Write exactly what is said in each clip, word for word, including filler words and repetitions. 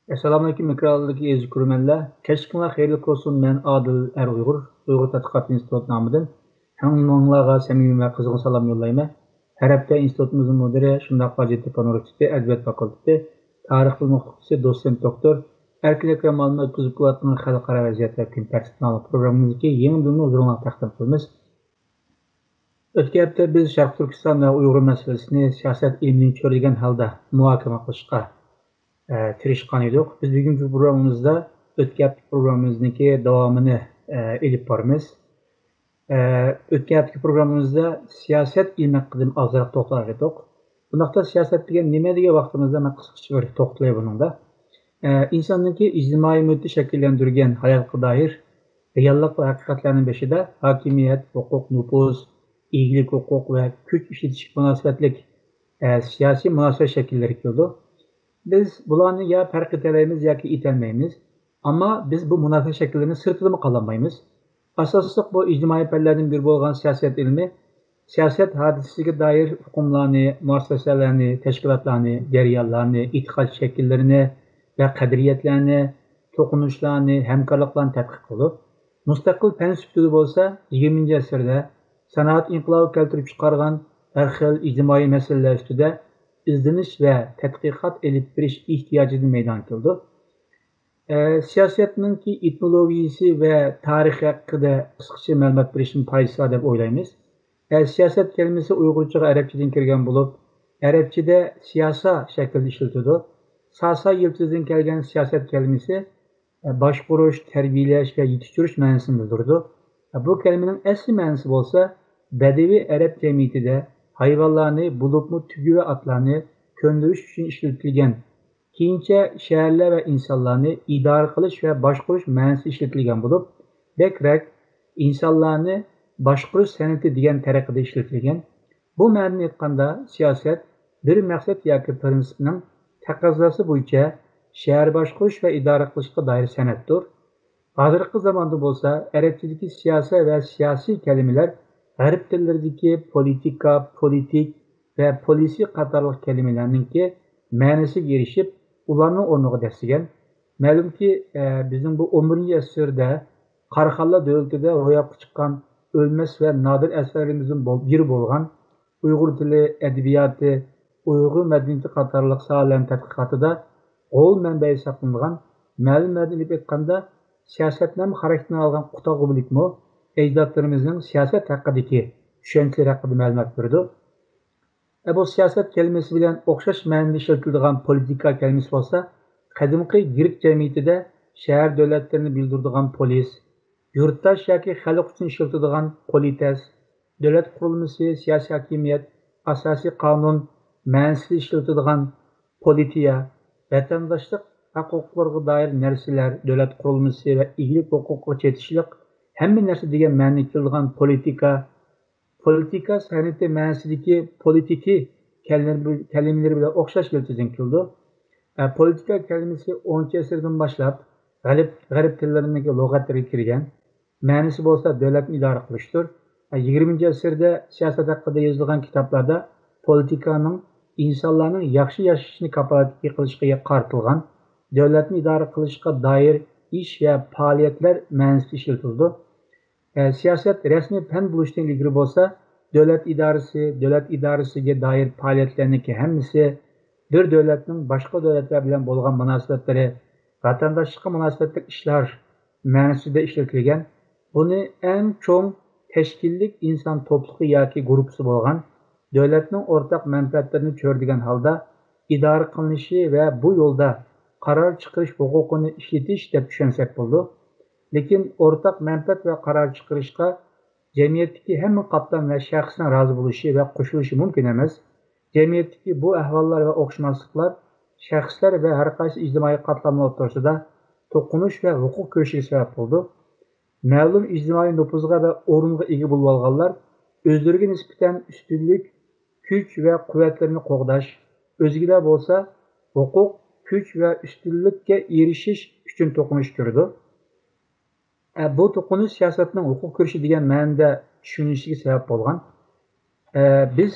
ئەسسالامۇئەلەيكۇم، ئېكرانلىرىدىكى ئەزىز كۆرۈرمەنلەر. كەچلىكىڭلار خەيرلىك بولسۇن. مەن ئادىل ئەر ئۇيغۇر، ئۇيغۇر تەتقىقات ئىنستىتۇتى نامىدىن ھەممىڭلارغا سەمىمىي ۋە قىزغىن سالام يوللايمەن. ھەر ھەپتە ئىنستىتۇتىمىزنىڭ مۇدىرى، شۇنداقلا جىددىي پانوركىسى، ئەدەبىيات فاكۇلتېتى تارىخ بىلىم ئوقۇتقۇچىسى، دوتسېنت دوكتور ئەركىن ئەكرەم مۇئەللىم ئۆتكۈزۈپ كېلىۋاتقان خەلقئارا ۋەزىيەتلەر كۈنى تەرتىپىنى ئاڭلاپ پروگراممىمىزدىكى يېڭى بۆلۈمنى ھۇزۇرۇڭلارغا تەقدىم قىلىمىز. ئۆتكەن ھەپتە بىز شەرقىي تۈركىستان ۋە ئۇيغۇر مەسىلىسىنى سىياسەت ئىلمىنى چۆرىدىگەن ھالدا مۇھاكىمە قىلىشقا، ئە، تىرىشقان ئىدۇق. بىز بۈگۈنكى پروگراممىمىزدا ئۆتكەن ھەپتە پروگراممىمىزنىڭكى داۋامىنى، ئە، ئېلىپ بارىمىز. ئە، ئۆتكەن ھەپتىكى پروگراممىمىزدا سىياسەت ئىلمى ھەققىدە ئازراق توختالغان ئىدۇق. بۇنداقتا سىياسەت دېگەن نېمە دېگەن ۋاقتىمىزدا مەن قىسقىچە بىر توختىلىي بۇنىڭدا. ئە، ئىنساننىڭكى ئىجتىمائىي مۇھىتى شەكىللەندۈرگەن ھاياتقا دائىر رېئاللىق ۋە ھەقىقەتلەرنىڭ بېشىدا ھاكىمىيەت، ھوقۇق، نوپۇز، ئىگىلىك ھوقۇق ۋە كۈچ ئىشلىتىشكە مۇناسىۋەتلىك، ئە، سىياسىي مۇناسىۋەت شەكىللىرى كېلىدۇ. بىز بۇلارنى يا پەرق ئېتەلەيمىز ياكى ئېتەلمەيمىز. ئەمما بىز بۇ مۇناسىۋەت شەكىللىرىنى سىرتىدىمۇ قالالمايمىز. ئاساسلىق بۇ ئىجتىمائىي پەنلەردىن بىرى بولغان سىياسەت ئىلمى سىياسەت ھادىسىسىگە دائىر ئۇقۇملارنى، مۇئەسسەسەلەرنى، تەشكىلاتلارنى، جەريانلارنى، ئېتىقاد شەكىللىرىنى ۋە قەدرىيەتلەرنى، توقۇنۇشلارنى، ھەمكارلىقلارنى تەتقىق قىلىدۇ. مۇستەقىل پەن سۈپىتىدە بولسا، يىگىرمىنچى ئەسىردە سانائەت ئىنقىلابى كەلتۈرۈپ چىقارغان ھەر خىل ئىجتىمائىي مەسىلىلەر ئۈستىدە ئىزدىنىش ۋە تەتقىقات ئېلىپ بېرىش ئېھتىياجىدىن مەيدانغا كېلىدۇ. ئە، سىياسەتنىڭكى ئېتنولوگىيىسى ۋە تارىخى ھەققىدە قىسقىچە مەلۇمات بېرىشنىڭ پايدىسى بار دەپ ئويلايمىز. ئە، سىياسەت كەلىمىسى ئۇيغۇرچىغا ئەرەبچىدىن كىرگەن بولۇپ، ئەرەبچىدە سىياسا شەكلىدە ئىشلىتىلىدۇ. ساسا يىلتىزىدىن كەلگەن سىياسەت كەلىمىسى، ئە، باشقۇرۇش، تەربىيەلەش ۋە يېتىشتۈرۈش مەنىسىنى بىلدۈرىدۇ. ئە، بۇ كەلىمىنىڭ ئەسلى مەنىسى بولسا، بەدىۋى ئەرەب جەمئىيىتىدە ھايۋانلارنى، بولۇپمۇ تۆگە ۋە ئاتلارنى كۆندۈرۈش ئۈچۈن ئىشلىتىلگەن، كېيىنچە شەھەرلەر ۋە ئىنسانلارنى ئىدارە قىلىش ۋە باشقۇرۇش مەنىسىدە ئىشلىتىلگەن بولۇپ، بەكرەك ئىنسانلارنى باشقۇرۇش سەنئىتى دېگەن تەرىقىدە ئېيتىلگەن. بۇ مەنىدىن ئېيتقاندا، سىياسەت بىر مەقسەت ياكى پىرىنسىپنىڭ تەقەززاسى بويىچە شەھەر باشقۇرۇش ۋە ئىدارە قىلىشقا دائىر سەنئەتتۇر. ھازىرقى زاماندا بولسا ئەرەبچىدىكى سىياسە ۋە سىياسىي كەلىمىلەر غەرب تىللىرىدىكى پولىتىكا، پولىتىك ۋە پولىسى قاتارلىق كەلىمىلەرنىڭكى مەنىسىگە ئېرىشىپ، ئۇلارنىڭ ئورنىغا دەسسىگەن. مەلۇمكى، ئە، بىزنىڭ بۇ ئون بىرىنچى ئەسىردە قاراخانلار دۆلىتىدە روياپقا چىققان ئۆلمەس ۋە نادىر ئەسەرلىرىمىزدىن بول-، بىرى بولغان ئۇيغۇر تىلى، ئەدەبىياتى، ئۇيغۇر مەدەنىيىتى قاتارلىق ساھەلەرنىڭ تەتقىقاتىدا غول مەنبەسى ھېسابلىنىدىغان مەلۇم مەنىدىن ئېلىپ ئېيتقاندا، سىياسەتنامە خاراكتېرىنى ئالغان قۇتاغ ئوبلىكمۇ ئەجدادلىرىمىزنىڭ سىياسەت ھەققىدىكى چۈشەنچىلىرى ھەققىدە مەلۇمات بېرىدۇ. ئە، بۇ سىياسەت كەلىمىسى بىلەن ئوخشاش مەنىدە ئىشلىتىلىدىغان پولىتىكا كەلىمىسى بولسا، قەدىمكى گرېك جەمئىيىتىدە شەھەر دۆلەتلىرىنى بىلدۈرىدىغان پولىس، يۇرتداش ياكى خەلق ئۈچۈن ئىشلىتىدىغان پولىتەس، دۆلەت قۇرۇلمىسى، سىياسىي ھاكىمىيەت، ئاساسىي قانۇن مەنىسىدە ئىشلىتىدىغان پولىتىيە، ۋەتەنداشلىق ھەق-ھوقۇقلىرىغا دائىر نەرسىلەر، دۆلەت قۇرۇلمىسى ۋە ئىگىلىك ھوقۇقىغا چېتىشلىق ھەممە نەرسە دېگەن مەنىگە كېلىدىغان پولىتىكا، پولىتىكا سەنئىتى مەنىسىدىكى پولىتىكى كەلىمىلىرى بىلەن ئوخشاش يىلتىزدىن كېلىدۇ. ئە، پولىتىكا كەلىمىسى ئونىنچى ئەسىردىن باشلاپ غەرب، غەرب تىللىرىنىڭكى لۇغەتلىرىگە كىرگەن. مەنىسى بولسا دۆلەتنى ئىدارە قىلىشتۇر. ئە، يىگىرمىنچى ئەسىردە سىياسەت ھەققىدە يېزىلغان كىتابلاردا پولىتىكانىڭ ئىنسانلارنىڭ ياخشى ياشىشىنى كاپالەتلىك قىلىشقا قارىتىلغان، دۆلەتنى ئىدارە قىلىشقا دائىر ئىش ۋە پائالىيەتلەر مەنىسىدە ئىشلىتىلىدۇ. ئە، سىياسەت رەسمىي پەن بولۇشتىن ئىلگىرى بولسا، دۆلەت ئىدارىسى، دۆلەت ئىدارىسىگە دائىر پائالىيەتلەرنىڭكى ھەممىسى، بىر دۆلەتنىڭ باشقا دۆلەتلەر بىلەن بولغان مۇناسىۋەتلىرى، ۋەتەنداشلىققا مۇناسىۋەتلىك ئىشلار مەنىسىدە ئىشلىتىلگەن. بۇنى ئەڭ چوڭ تەشكىللىك ئىنسان توپلۇقى ياكى گۇرۇپپىسى بولغان دۆلەتنىڭ ئورتاق مەنپەئەتلىرىنى چۆرىدىگەن ھالدا ئىدارە قىلىنىشى ۋە بۇ يولدا قارار چىقىرىش ھوقۇقىنى ئىشلىتىش دەپ چۈشەنسەك بولىدۇ. لېكىن ئورتاق مەنپەئەت ۋە قارار چىقىرىشقا جەمئىيەتتىكى ھەممە قاتلام ۋە شەخسنىڭ رازى بولۇشى ۋە قوشۇلۇشى مۇمكىن ئەمەس. جەمئىيەتتىكى بۇ ئەھۋاللار ۋە ئوخشىماسلىقلار شەخسلەر ۋە ھەر قايسى ئىجتىمائىي قاتلاملار ئوتتۇرىسىدا توقۇنۇش ۋە ھوقۇق كۈرىشىگە سەۋەب بولىدۇ. مەلۇم ئىجتىمائىي نوپۇزغا ۋە ئورۇنغا ئىگە بولۇۋالغانلار ئۆزلىرىگە نىسبەتەن ئۈستۈنلۈك، كۈچ ۋە قۇۋۋەتلىرىنى قوغداش، ئۆزگىلەر بولسا ھوقۇق، كۈچ ۋە ئۈستۈنلۈككە ئېرىشىش ئۈچۈن توقۇنۇش كۆرىدۇ. ئە، بۇ توقۇنۇش سىياسەتنىڭ ھوقۇق كۈرىشى دېگەن مەنىدە چۈشىنىلىشىگە سەۋەب بولغان. ئە، بىز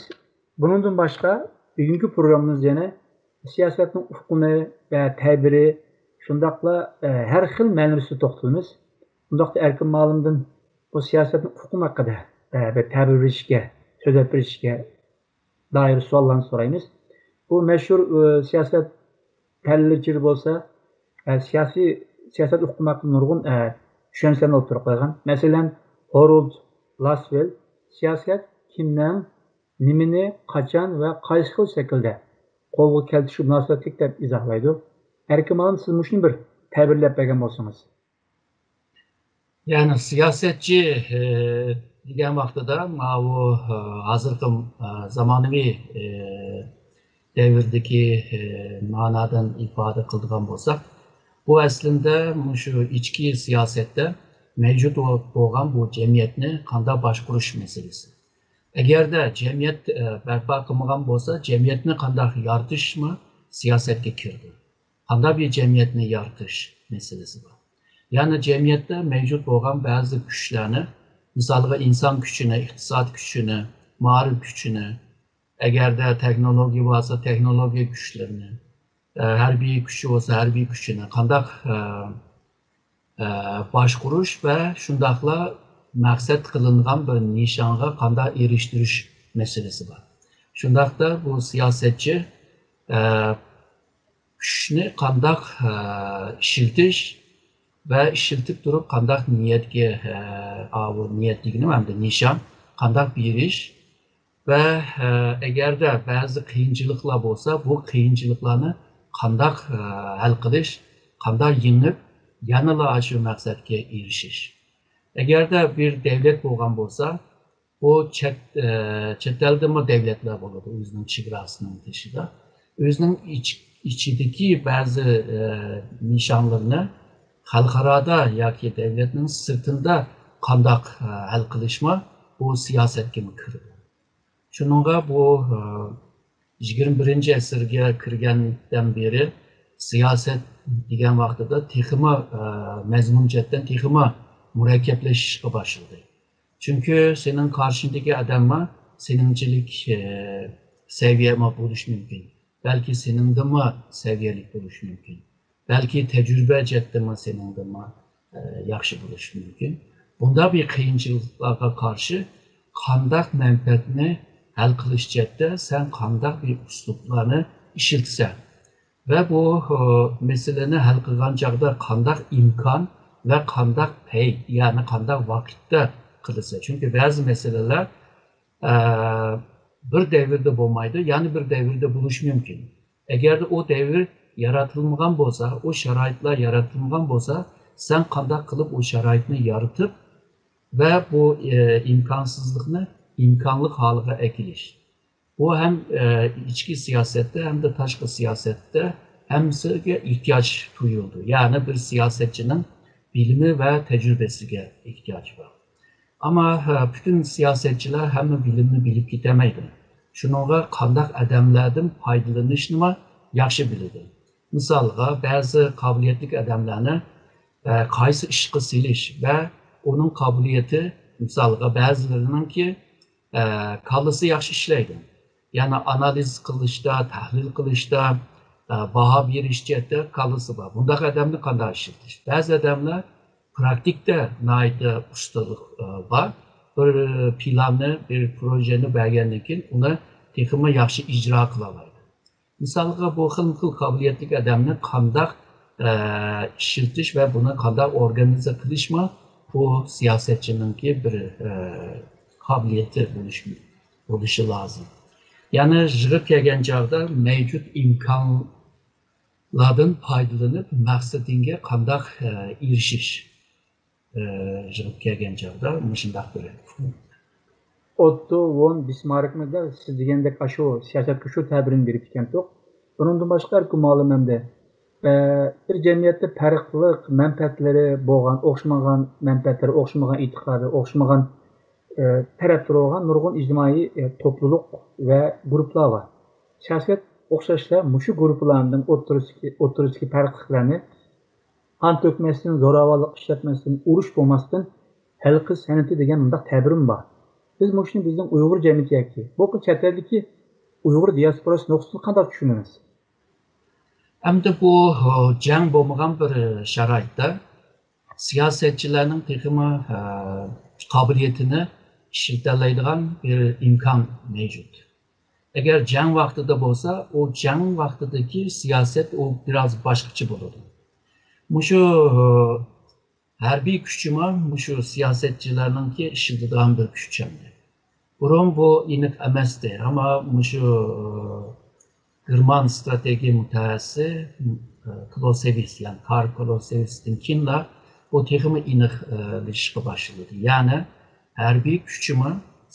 بۇنىڭدىن باشقا بۈگۈنكى پروگراممىمىزدا يەنە سىياسەتنىڭ ئۇقۇمى ۋە تەبىرى، شۇنداقلا ھەر خىل مەنىۋى ئۈستىدە توختىلىمىز. ئۇنداقتا ئەركىن مۇئەللىمدىن بۇ سىياسەتنى ئۇقۇم ھەققىدە بىر تەبىر بېرىشكە، سۆزلەپ بېرىشكە دائىر سوئاللارنى سورايمىز. بۇ مەشھۇر سىياسەت تەھلىلچىلىرى بولسا سىياسىي سىياسەت ئۇقۇمى ھەققىدە نۇرغۇن چۈشەنچىلەرنى ئوتتۇرىغا قويغان. مەسىلەن، ھورولد لاسۋېل سىياسەت كىمنىڭ، نېمىنى، قاچان ۋە قايسى خىل شەكىلدە قولغا كەلتۈرۈشكە مۇناسىۋەتلىك دەپ ئىزاھلايدۇ. ئەركىن مۇئەللىم، سىز مۇشۇنى بىر تەبىرلەپ بەرگەن بولسىڭىز. يەنى سىياسەتچى دېگەن ۋاقتىدا ماۋۇ ھازىرقى زامانىۋى دەۋردىكى مانادىن ئىپادە قىلىدىغان بولساق، بۇ ئەسلىندە مۇشۇ ئىچكى سىياسەتتە مەۋجۇت بولغان بۇ جەمئىيەتنى قانداق باشقۇرۇش مەسىلىسى. ئەگەردە جەمئىيەت بەرپا قىلمىغان بولسا، جەمئىيەتنى قانداق يارىتىشمۇ سىياسەتكە كىرىدۇ. قانداق بىر جەمئىيەتنى يارىتىش مەسىلىسى بار. يەنى جەمئىيەتتە مەۋجۇت بولغان بەزى كۈچلەرنى، مىسالغا ئىنسان كۈچىنى، ئىقتىساد كۈچىنى، مائارىپ كۈچىنى، ئەگەردە تېخنولوگىيە بولسا تېخنولوگىيە كۈچلىرىنى، ھەربىي كۈچى بولسا ھەربىي كۈچىنى قانداق باشقۇرۇش ۋە شۇنداقلا مەقسەت قىلىنغان بىر نىشانغا قانداق ئېرىشتۈرۈش مەسىلىسى بار. شۇنداقتا بۇ سىياسەتچى كۈچنى قانداق ئىشلىتىش ۋە ئىشلىتىپ تۇرۇپ قانداق نىيەتكە، ئاۋۇ نىيەت دېگىنىم ئەمدى نىشان، قانداق بېرىش ۋە ئەگەردە بەزى قىيىنچىلىقلار بولسا، بۇ قىيىنچىلىقلارنى قانداق ھەل قىلىش، قانداق يېڭىپ، يەنىلا شۇ مەقسەتكە ئېرىشىش. ئەگەردە بىر دەۋلەت بولغان بولسا، بۇ چەت، چەت ئەلدىمۇ دەۋلەتلەر بولىدۇ ئۆزىنىڭ چېگراسىنىڭ تېشىدا. ئۆزىنىڭ ئىچ، ئىچىدىكى بەزى نىشانلىرىنى خەلقئارادا ياكى دەۋلەتنىڭ سىرتىندا قانداق ھەل قىلىشمۇ بۇ سىياسەتكىمۇ كىرىدۇ. شۇنىڭغا بۇ يىگىرمە بىرىنچى ئەسىرگە كىرگەندىن بېرى سىياسەت دېگەن ۋاقتىدا تېخىمۇ مەزمۇن جەھەتتىن تېخىمۇ مۇرەككەپلىشىشقا باشلىدى. چۈنكى سېنىڭ قارشىڭدىكى ئادەممۇ سېنىڭچىلىك سەۋىيەمۇ بولۇشى مۇمكىن. بەلكى سېنىڭدىنمۇ سەۋىيەلىك بولۇشى مۇمكىن. بەلكى تەجرىبە جەھەتتىنمۇ سېنىڭدىنمۇ ياخشى بولۇشى مۇمكىن. بۇنداق بىر قىيىنچىلىقلارغا قارشى قانداق مەنپەئەتنى ھەل قىلىش جەھەتتە سەن قانداق بىر ئۇسلۇبلارنى ئىشلىتىسەن ۋە بۇ مەسىلىنى ھەل قىلغان چاغدا قانداق ئىمكان ۋە قانداق پەي، يەنى قانداق ۋاقىتتا قىلىسەن. چۈنكى بەزى مەسىلىلەر بىر دەۋردە بولمايدۇ، يەنە بىر دەۋردە بولۇشى مۇمكىن. ئەگەردە ئۇ دەۋر يارىتىلمىغان بولسا، ئۇ شارائىتلار يارىتىلمىغان بولسا، سەن قانداق قىلىپ ئۇ شارائىتنى يارىتىپ ۋە بۇ ئىمكانسىزلىقنى ئىمكانلىق ھالىغا ئەكېلىش. بۇ ھەم ئىچكى سىياسەتتە، ھەمدە تاشقى سىياسەتتە ھەممىسىگە ئېھتىياج تۇيۇلىدۇ. يەنى بىر سىياسەتچىنىڭ بىلىمى ۋە تەجرىبىسىگە ئېھتىياج بار. ئەمما پۈتۈن سىياسەتچىلەر ھەممە بىلىمنى بىلىپ كېتەلمەيدۇ. شۇنىڭغا قانداق ئادەملەردىن پايدىلىنىشنىمۇ ياخشى بىلىدۇ. مىسالغا، بەزى قابىلىيەتلىك ئادەملەرنى قايسى ئىشقا سېلىش ۋە ئۇنىڭ قابىلىيىتى، مىسالغا، بەزىلىرىنىڭكى كاللىسى ياخشى ئىشلەيدۇ. يەنى ئانالىز قىلىشتا، تەھلىل قىلىشتا، باھا بېرىش جەھەتتە كاللىسى بار. بۇنداق ئادەمنى قانداق ئىشلىتىش؟ بەزى ئادەملەر پراكتىكىدا ناھايىتى ئۇستىلىق بار. بىر پىلاننى، بىر پروژېنى بەرگەندىن كېيىن ئۇنى تېخىمۇ ياخشى ئىجرا قىلالايدۇ. مىسالغا، بۇ خىلمۇ خىل قابىلىيەتلىك ئادەمنى قانداق ئىشلىتىش ۋە بۇنى قانداق ئورگانىزە قىلىشمۇ بۇ سىياسەتچىنىڭكى بىر قابىلىيىتى بولۇشى، بولۇشى لازىم. يەنى يىغىپ كەلگەن چاغدا مەۋجۇت ئىمكانلاردىن پايدىلىنىپ مەقسىتىڭگە قانداق ئېرىشىش. يىغىپ كەلگەن چاغدا مۇشۇنداق بىر. ئوتتو ۋون بىسماركمۇ دەل سىز دېگەندەك ئاشۇ سىياسەتكە شۇ تەبىرنى بېرىپ ئىكەنتۇق. ئۇنىڭدىن باشقا ئەركىن مۇئەللىم ئەمدى بىر جەمئىيەتتە پەرقلىق مەنپەئەتلىرى بولغان، ئوخشىمىغان مەنپەئەتلىرى، ئوخشىمىغان ئېتىقادى، ئوخشىمىغان تەرەپلىرى بولغان نۇرغۇن ئىجتىمائىي توپلۇلۇق ۋە گۇرۇپپىلار بار. سىياسەت ئوخشاشلا مۇشۇ گۇرۇپپىلاردىن ئوتتۇرىسىدىكى، ئوتتۇرىسىدىكى پەرقلىقلارنى قان تۆكمەستىن، زوراۋانلىق ئىشلەتمەستىن، ئۇرۇش بولماستىن ھەل قىلىش سەنئىتى دېگەن مۇنداق تەبىرمۇ بار. بىز مۇشۇنى بىزنىڭ ئۇيغۇر جەمئىيىتى ياكى بولۇپمۇ چەت ئەلدىكى ئۇيغۇر دىياسپوراسى نۇقتىسىدىن قانداق چۈشىنىمىز؟ ئەمدى بۇ، ئە، جەڭ بولمىغان بىر شارائىتتا سىياسەتچىلەرنىڭ تېخىمۇ، ئە، قابىلىيىتىنى ئىشلىتەلەيدىغان بىر ئىمكان مەۋجۇت. ئەگەر جەڭ ۋاقتىدا بولسا، ئۇ جەڭ ۋاقتىدىكى سىياسەت ئۇ بىراز باشقىچە بولىدۇ. مۇشۇ، ئە، ھەربىي كۈچمۇ مۇشۇ سىياسەتچىلەرنىڭكى ئىشلىتىدىغان بىر كۈچ ئەمدى. بۇرۇن بۇ ئېنىق ئەمەستى، ئەمما مۇشۇ، ئە، گېرمان ستراتېگىيە مۇتەخەسسىسى، ئە، كلوسېۋىس، يەنى كارل كلوسېۋىستىن كېيىنلا بۇ تېخىمۇ ئېنىقلىشىشقا باشلىدى. يەنى ھەربىي كۈچمۇ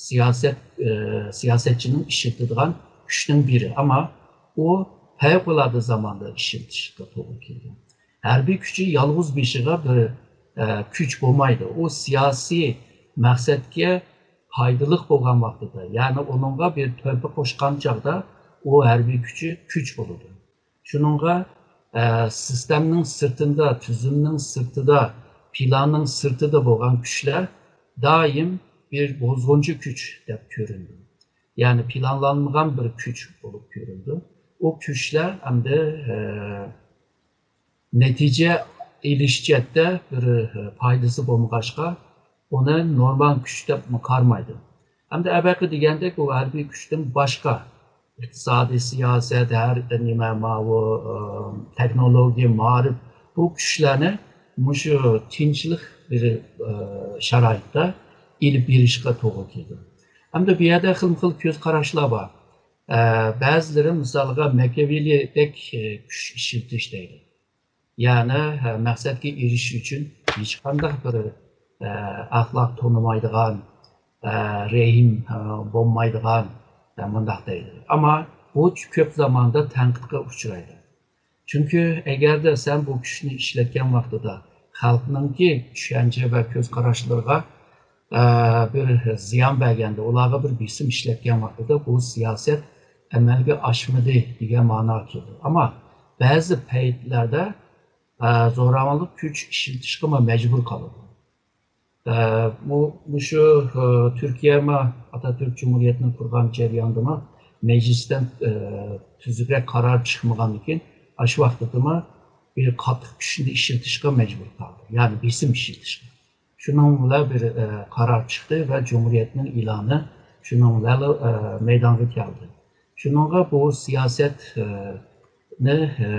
سىياسەت، ئە، سىياسەتچىنىڭ ئىشلىتىدىغان كۈچنىڭ بىرى، ئەمما ئۇ پەۋقۇلئاددە زاماندا ئىشلىتىشكە توغرا كېلىدۇ. ھەربىي كۈچى يالغۇز بېشىغا بىر، ئە، كۈچ بولمايدۇ. ئۇ سىياسىي مەقسەتكە پايدىلىق بولغان ۋاقتىدا، يەنى ئۇنىڭغا بىر تۆھپە قوشقان چاغدا ئۇ ھەربىي كۈچى كۈچ بولىدۇ. شۇنىڭغا، ئە، سىستېمىنىڭ سىرتىندا، تۈزۈمنىڭ سىرتىدا، پىلاننىڭ سىرتىدا بولغان كۈچلەر دائىم بىر بۇزغۇنچى كۈچ دەپ كۆرۈنىدۇ. يەنى پىلانلانمىغان بىر كۈچ بولۇپ كۆرۈنىدۇ. ئۇ كۈچلەر ئەمدى، ئە، نەتىجە ئېلىش جەھەتتە بىر، ئە، پايدىسى بولمىغاچقا، ئۇنى نورمال كۈچ دەپمۇ قارىمايدۇ. ئەمدى ئەۋەلقى دېگەندەك، ئۇ ھەربىي كۈچتىن باشقا ئىقتىسادىي سىياسەت، ھەر نېمە، ماۋۇ، ئە، تېخنولوگىيە، مائارىپ، بۇ كۈچلەرنى مۇشۇ تىنچلىق بىر، ئە، شارائىتتا ئېلىپ بېرىشقا توغرا كېلىدۇ. ئەمدى بۇ يەردە خىلمۇ خىل كۆز قاراشلار بار. ئە، بەزىلىرى مىسالغا ماكىياۋېللىدەك، ئە، كۈچ ئىشلىتىش دەيدۇ. يەنى، ئە، مەقسەتكە ئېرىشىش ئۈچۈن ھېچقانداق بىر، ئە، ئەخلاق تونۇمايدىغان، ئە، رەھىم، ئە، بولمايدىغان، ئە، مۇنداق دەيدۇ. ئەمما بۇ كۆپ زاماندا تەنقىدقە ئۇچرايدۇ. چۈنكى ئەگەردە سەن بۇ كۈچنى ئىشلەتكەن ۋاقتىدا خەلقنىڭكى چۈشەنچە ۋە كۆز قاراشلىرىغا، ئە، بىر زىيان بەرگەندە، ئۇلارغا بىر بېسىم ئىشلەتكەن ۋاقتىدا بۇ سىياسەت ئەمەلگە ئاشمىدى دېگەن مەنىگە كېلىدۇ. ئەمما بەزى پەيتلەردە، ئە، زوراۋانلىق كۈچ ئىشلىتىشكىمۇ مەجبۇر قالىدۇ. ئە، بۇ، مۇشۇ، ئە، تۈركىيەمۇ ئاتاتۈرك جۇمھۇرىيەتنى قۇرغان جەرياندىمۇ مەجلىستىن، ئە، تۈزۈكرەك قارار چىقمىغاندىن كېيىن، ئاشۇ ۋاقتىدىمۇ بىر قاتتىق كۈچنى ئىشلىتىشكە مەجبۇر قالدى. يەنى بېسىم ئىشلىتىشكە. شۇنىڭ بىلەن بىر، ئە، قارار چىقتى ۋە جۇمھۇرىيەتنىڭ ئېلانى شۇنىڭ بىلەن، ئە، مەيدانغا كەلدى. شۇنىڭغا بۇ سىياسەت، ئە، نى، ئە،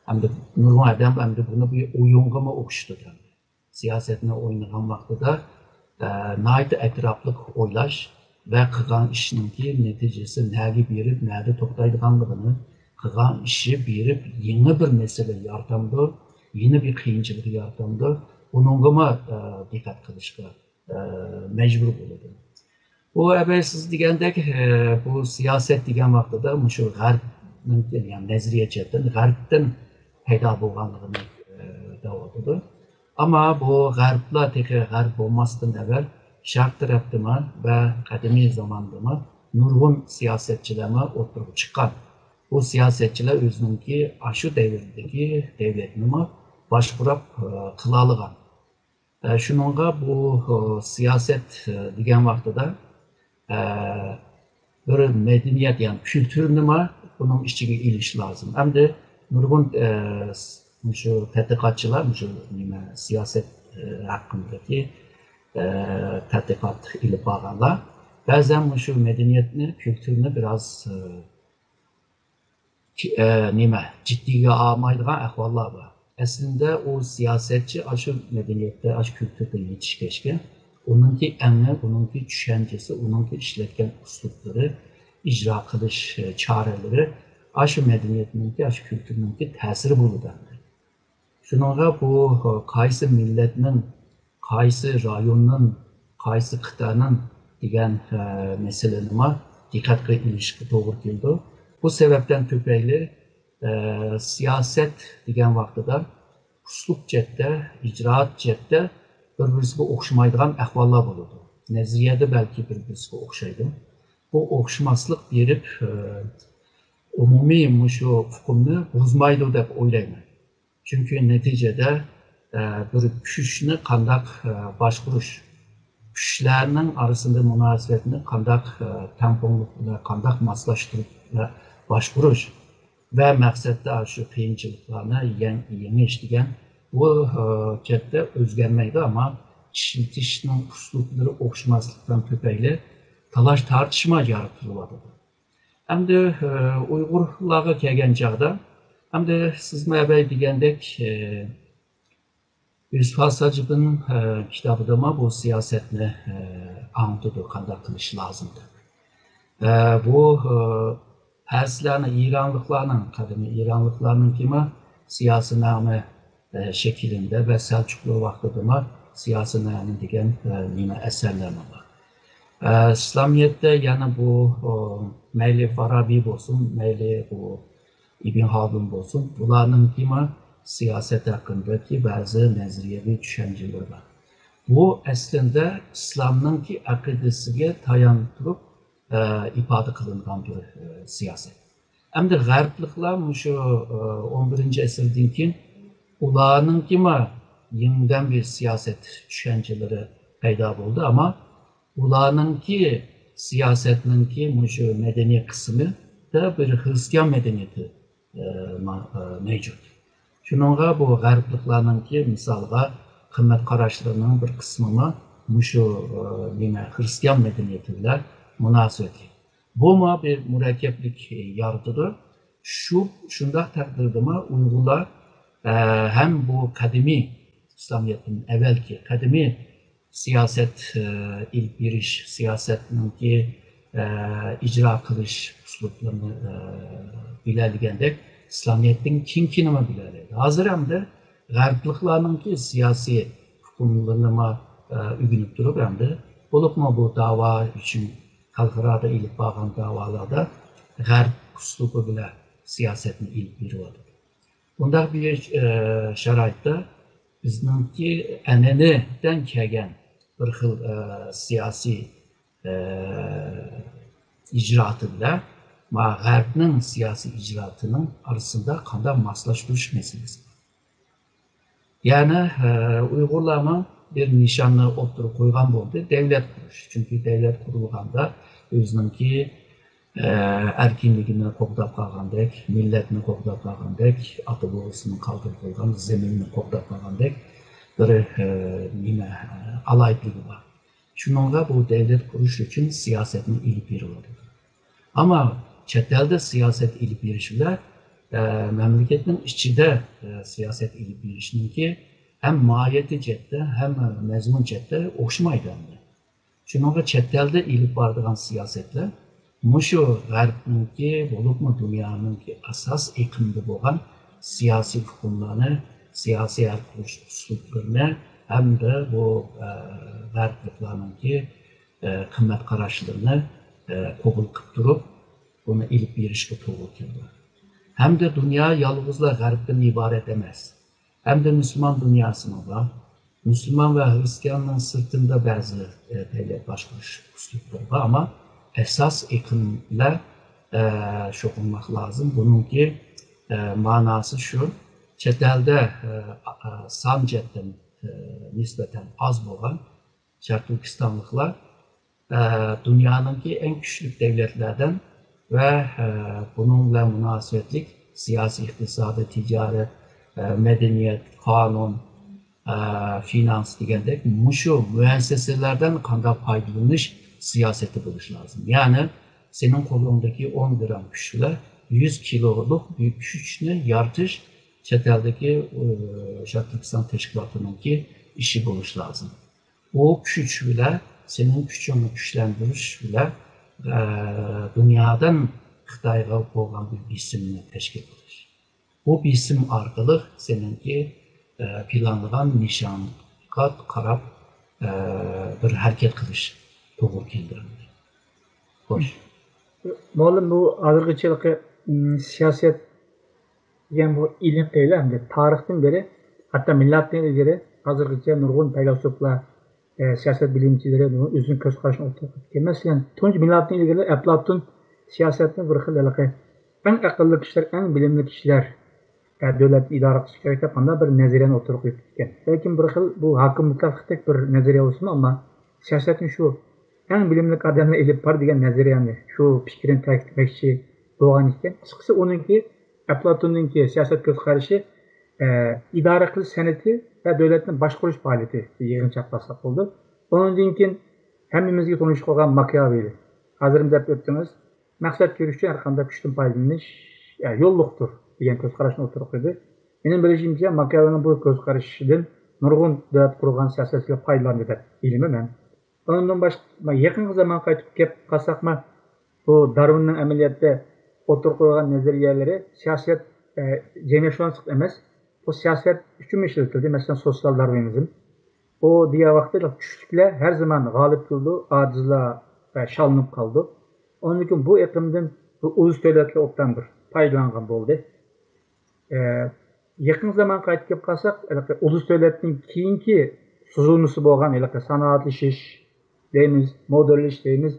ئەمدى نۇرغۇن ئادەم ئەمدى بۇنى بىر ئويۇنغىمۇ ئوخشىتىدۇ. سىياسەتنى ئوينىغان ۋاقتىدا، ئە، ناھايىتى ئەتراپلىق ئويلاش ۋە قىلغان ئىشنىڭكى نەتىجىسى نەگە بېرىپ، نەدە توختايدىغانلىقىنى، قىلغان ئىشى بېرىپ يېڭى بىر مەسىلە يارىتامدۇ، يېڭى بىر قىيىنچىلىق يارىتامدۇ، بۇنىڭغىمۇ، ئە، دىققەت قىلىشقا، ئە، مەجبۇر بولىدۇ. بۇ ئەۋەل سىز دېگەندەك، ئە، بۇ سىياسەت دېگەن ۋاقتىدا مۇشۇ غەربنىڭ، يەنى نەزەرىيە جەھەتتىن غەربتىن پەيدا بولغانلىقىنى، ئە، دەۋاتىدۇ. ئەمما بۇ غەربلەر تېخى غەرب بولماستىن ئەۋەل شەرق تەرەپتىمۇ ۋە قەدىمىي زاماندىمۇ نۇرغۇن سىياسەتچىلەرمۇ ئوتتۇرىغا چىققان. بۇ سىياسەتچىلەر ئۆزىنىڭكى ئاشۇ دەۋردىكى دەۋلەتنىمۇ باشقۇرۇپ، ئە، قىلالىغان. ئە، شۇنىڭغا بۇ، ئە، سىياسەت، ئە، دېگەن ۋاقتىدا، ئە، بىر مەدەنىيەت، يەنى كۈلتۈرنىمۇ بۇنىڭ ئىچىگە ئېلىش لازىم. ئەمدى نۇرغۇن، ئە، س-، مۇشۇ تەتقىقاتچىلار، مۇشۇ نېمە، سىياسەت، ئە، ھەققىدىكى، ئە، تەتقىقات ئېلىپ بارغانلار بەزەن مۇشۇ مەدەنىيەتنى، كۈلتۈرنى بىراز، ئە، كى-، ئە، نېمە، جىددىيگە ئالمايدىغان ئەھۋاللار بار. ئەسلىندە ئۇ سىياسەتچى ئاشۇ مەدەنىيەتتە، ئاشۇ كۈلتۈردە يېتىشكەچكە، ئۇنىڭكى ئەڭى، ئۇنىڭكى چۈشەنچىسى، ئۇنىڭكى ئىشلەتكەن ئۇسلۇبلىرى، ئىجرا قىلىش، ئە، چارىلىرى ئاشۇ مەدەنىيەتنىڭكى، ئاشۇ كۈلتۈرنىڭكى تەسىرى بولىدۇ. شۇنىڭغا بۇ، ئە، قايسى مىللەتنىڭ قايسى رايوننىڭ، قايسى قىتئەنىڭ دېگەن، ئە، مەسىلىنىمۇ دىققەتكە ئېلىشقا توغرا كېلىدۇ. بۇ سەۋەبتىن تۈپەيلى، ئە، سىياسەت دېگەن ۋاقتىدا ئۇسلۇب جەھەتتە، ئىجرائات جەھەتتە بىر-بىرسىگە ئوخشىمايدىغان ئەھۋاللار بولىدۇ. نەزەرىيەدە بەلكى بىر-بىرسىگە ئوخشايدۇ. بۇ ئوخشىماسلىق بېرىپ، ئە، ئومۇمىي مۇشۇ ئۇقۇمنى بۇزمايدۇ دەپ ئويلايمەن. چۈنكى نەتىجىدە، ئە، بىر كۈچنى قانداق، ئە، باشقۇرۇش، كۈچلەرنىڭ ئارىسىندا مۇناسىۋەتنى قانداق، ئە، تەڭپۇڭلۇق بىلەن قانداق ماسلاشتۇرۇپ ۋە باشقۇرۇش، ۋە مەقسەتتە شۇ قىيىنچىلىقلارنى يەڭ-، يېڭىش دېگەن بۇ، ئە، جەھەتتە ئۆزگەرمەيدۇ، ئەمما ئىشلىتىشنىڭ ئۇسلۇبلىرى ئوخشىماسلىقتىن تۈپەيلى تالاش-تارتىشما يارىتىلىۋاتىدۇ. ئەمدى، ئە، ئۇيغۇرلارغا كەلگەن چاغدا، ئەمدى سىزمۇ ئەۋەل دېگەندەك، ئە، يۈسۈپ خاس ھاجىپنىڭ، ئە، كىتابىدىمۇ بۇ سىياسەتنى، ئە، ئاڭلىتىدۇ، قانداق قىلىش لازىم دەپ. ئە، بۇ، ئە، پەرسلەرنىڭ، ئىرانلىقلارنىڭ، قەدىمىي ئىرانلىقلارنىڭكىمۇ سىياسىينامە، ئە، شەكلىدە ۋە سەلچۇقلار ۋاقتىدىمۇ سىياسىينامە دېگەن، ئە، نېمە ئەسەرلەرمۇ بار. ئە، ئىسلامىيەتتە يەنە بۇ، ئۇ، مەيلى فارابى بولسۇن، مەيلى بۇ ئىبن خالدۇن بولسۇن، بۇلارنىڭكىمۇ سىياسەت ھەققىدىكى بەزى نەزەرىيەۋى چۈشەنچىلىرى بار. بۇ ئەسلىدە ئىسلامنىڭكى ئەقىدىسىگە تاياندۇرۇپ، ئە، ئىپادە قىلىنغان بىر، ئە، سىياسەت. ئەمدى غەربلىكلەر مۇشۇ، ئە، ئون بىرىنچى ئەسىردىن كېيىن ئۇلارنىڭكىمۇ يېڭىدىن بىر سىياسەت چۈشەنچىلىرى پەيدا بولدى، ئەمما ئۇلارنىڭكى سىياسەتنىڭكى مۇشۇ مەدەنىي قىسمىدا بىر خرىستىيان مەدەنىيىتى، ئە، ما-، ئە، مەۋجۇت. شۇنىڭغا بۇ غەربلىكلارنىڭكى مىسالغا قىممەت قاراشلىرىنىڭ بىر قىسمىمۇ مۇشۇ، ئە، نېمە، خرىستىيان مەدەنىيىتى بىلەن مۇناسىۋەتلىك. بۇمۇ بىر مۇرەككەپلىك يارىتىدۇ. شۇ، شۇنداق تەقدىردىمۇ ئۇيغۇرلار، ئە، ھەم بۇ قەدىمىي ئىسلامىيەتتىن ئەۋۋەلكى قەدىمىي سىياسەت، ئە، ئېلىپ بېرىش، سىياسەتنىڭكى، ئە، ئىجرا قىلىش ئۇسلۇبلىرىنى، ئە، بىلەلىگەندەك، ئىسلامىيەتتىن كېيىنكىنىمۇ بىلەلەيدۇ. ھازىر ئەمدى غەربلىكلارنىڭكى سىياسىي ئۇقۇملىرىنىمۇ، ئە، ئۆگىنىپ تۇرۇپ ئەمدى، بولۇپمۇ بۇ داۋا ئۈچۈن خەلقئارادا ئېلىپ بارغان داۋالاردا غەرب ئۇسلۇبى بىلەن سىياسەتنى ئېلىپ بېرىۋاتىدۇ. بۇنداق بىر، ئە، شارائىتتا بىزنىڭكى ئەنئەنىدىن كەلگەن بىر خىل، ئە، سىياسىي، ئە، ئىجرائاتى بىلەن ما غەربنىڭ سىياسىي ئىجرائاتىنىڭ ئارىسىدا قانداق ماسلاشتۇرۇش مەسىلىسى بار. يەنى، ئە، ئۇيغۇرلارمۇ بىر نىشاننى ئوتتۇرىغا قويغان بولدى، دەۋلەت قۇرۇش. چۈنكى دەۋلەت قۇرۇلغاندا ئۆزىنىڭكى، ئە، ئەركىنلىكىنى قوغداپ قالغاندەك، مىللەتنى قوغداپ قالغاندەك، ئاتا بوۋىسىنىڭ قالدۇرۇپ قويغان زېمىنىنى قوغداپ قالغاندەك بىر، ئە، نېمە، ئە، ئالاھىدىلىكى بار. شۇنىڭغا بۇ دەۋلەت قۇرۇش ئۈچۈن سىياسەتنى ئېلىپ بېرىۋاتىدۇ. ئەمما چەت ئەلدە سىياسەت ئېلىپ بېرىش بىلەن، ئە، مەملىكەتنىڭ ئىچىدە، ئە، سىياسەت ئېلىپ بېرىشنىڭكى ھەم ماھىيەتى جەھەتتە، ھەم مەزمۇن جەھەتتە ئوخشىمايدۇ ئەمدى. شۇنىڭغا چەت ئەلدە ئېلىپ بارىدىغان سىياسەتلەر مۇشۇ غەربنىڭكى، بولۇپمۇ دۇنيانىڭكى ئاساس ئېقىمىدا بولغان سىياسىي ئۇقۇملارنى، سىياسىي ھەل قىلىش ئۇسلۇبلىرىنى ھەمدە بۇ، ئە، غەربلىكلارنىڭكى، ئە، قىممەت قاراشلىرىنى، ئە، قوبۇل قىلىپ تۇرۇپ، بۇنى ئېلىپ بېرىشكە توغرا كېلىدۇ. ھەمدە دۇنيا يالغۇزلا غەربتىن ئىبارەت ئەمەس. ھەمدە مۇسۇلمان دۇنياسىمۇ بار. مۇسۇلمان ۋە خرىستىياننىڭ سىرتىندا بەزى، ئە، دەۋلەت باشقۇرۇش ئۇسلۇبلىرى بار، ئەمما ئاساس ئېقىم بىلەن، ئە، شۇغۇللانماق لازىم. بۇنىڭكى، ئە، ماناسى شۇ، چەت ئەلدە، ئە، ئا-، ئا-، سان جەھەتتىن، ئە، نىسبەتەن ئاز بولغان شەرقىي تۈركىستانلىقلار، ئە، دۇنيانىڭكى ئەڭ كۈچلۈك دەۋلەتلەردىن ۋە، ئە، بۇنىڭ بىلەن مۇناسىۋەتلىك سىياسىي، ئىقتىسادىي، تىجارەت، ئە، مەدەنىيەت، قانۇن، ئە، فىنانس دېگەندەك مۇشۇ مۇئەسسەسىلەردىن قانداق پايدىلىنىش سىياسىتى بولۇشى لازىم. يەنى سېنىڭ قولۇڭدىكى ئون گرام كۈچ بىلەن يۈز كىلولۇق بىر كۈچنى يارىتىش چەت ئەلدىكى، ئە، شەرقىي تۈركىستان تەشكىلاتىنىڭكى ئىشى بولۇشى لازىم. ئۇ كۈچ بىلەن، سېنىڭ كۈچۈڭنى كۈچلەندۈرۈش بىلەن، ئە، دۇنيادىن خىتايغا بولغان بىر بېسىمنى تەشكىل قىلىش. بۇ بېسىم ئارقىلىق سېنىڭكى، ئە، پىلانلىغان نىشانغا قاراپ، ئە، بىر ھەرىكەت قىلىش توغرا كېلىدۇ. خوش. مۇئەللىم، بۇ ھازىرغىچە ھېلىقى، م، سىياسەت دېگەن بۇ ئىلىم دەيلى ئەمدى. تارىختىن بېرى، ھەتتا مىلادتىن ئىلگىرى ھازىرغىچە نۇرغۇن پەيلاسوپلار، ئە، سىياسەت بىلىمچىلىرى نۇرغۇن ئۆزىنىڭ كۆز قارىشىنى ئوتتۇرىغا قويۇپتىكەن. مەسىلەن، تۇنجى مىلادتىن ئىلگىرى ئەپلاتون سىياسەتنى بىر خىل ھېلىقى ئەڭ ئەقىللىق كىشىلەر، ئەڭ بىلىملىك كىشىلەر، ئە، دۆلەتنى ئىدارە قىلىشى كېرەك دەپ مۇنداق بىر نەزەرىيەنى ئوتتۇرىغا قويۇپتىكەن. بەلكىم بىر خىل بۇ ھاكىم مۇتلەقلىقتەك بىر نەزەرىيە بولسىمۇ، ئەمما سىياسەتنى شۇ ئەڭ بىلىملىك ئادەملەر ئېلىپ بار دېگەن نەزەرىيەنى، شۇ پىكرىنى تەكىتلىمەكچى بولغان ئىكەن. قىسقىسى، ئۇنىڭكى ئەپلاتوننىڭكى سىياسەت كۆز قارىشى، ئە، ئىدارە قىلىش سەنئىتى ۋە دۆلەتنى باشقۇرۇش پائالىيىتى يىغىنچاقلاشساق بولىدۇ. ئۇنىڭدىن كېيىن ھەممىمىزگە تونۇش بولغان ماكىياۋېللى. ھازىر دەپ ئۆتتىڭىز، مەقسەت كۆرۈش ئۈچۈن ھەر قانداق كۈچتىن پايدىلىنىش، ئە، يوللۇقتۇر دېگەن كۆز قاراشنى ئوتتۇرىغا قويدى. مېنىڭ بىلىشىمچە، ماكىياۋېللىنىڭ بۇ كۆز قارىشىدىن نۇرغۇن دۆلەت قۇرغان سىياسەتچىلەر پايدىلاندى دەپ بىلىمەن مەن. ئۇنىڭدىن باشقا، يېقىنقى زامانغا قايتىپ كەپ قالساقمۇ، بۇ دارۋىننىڭ ئەمەلىيەتتە ئوتتۇرىغا قويغان نەزەرىيەلىرى سىياسەت، ئە، جەمئىيەتشۇناسلىق ئەمەس، بۇ سىياسەت ئۈچۈنمۇ ئىشلىتىلدى. مەسىلەن، سوتسىيال دارۋىنىزم. ئۇ دېگەن ۋاقىتتا كۈچلۈكلەر ھەر زامان غالىب كېلىدۇ، ئاجىزلار، ئە، شاللىنىپ قالىدۇ. ئۇنىڭدىن كېيىن بۇ ئېقىمدىن بۇ ئۇلۇس دۆلەتلەر ئوبدان بىر پايدىلانغان بولدى. ئە، يېقىنقى زامانغا قايتىپ كېلىپ قالساق، ھېلىقى ئۇلۇس دۆلەتنىڭ كېيىنكى سوزۇلمىسى بولغان ھېلىقى سانائەتلىشىش دەيمىز، مودېرنلىشىش دەيمىز،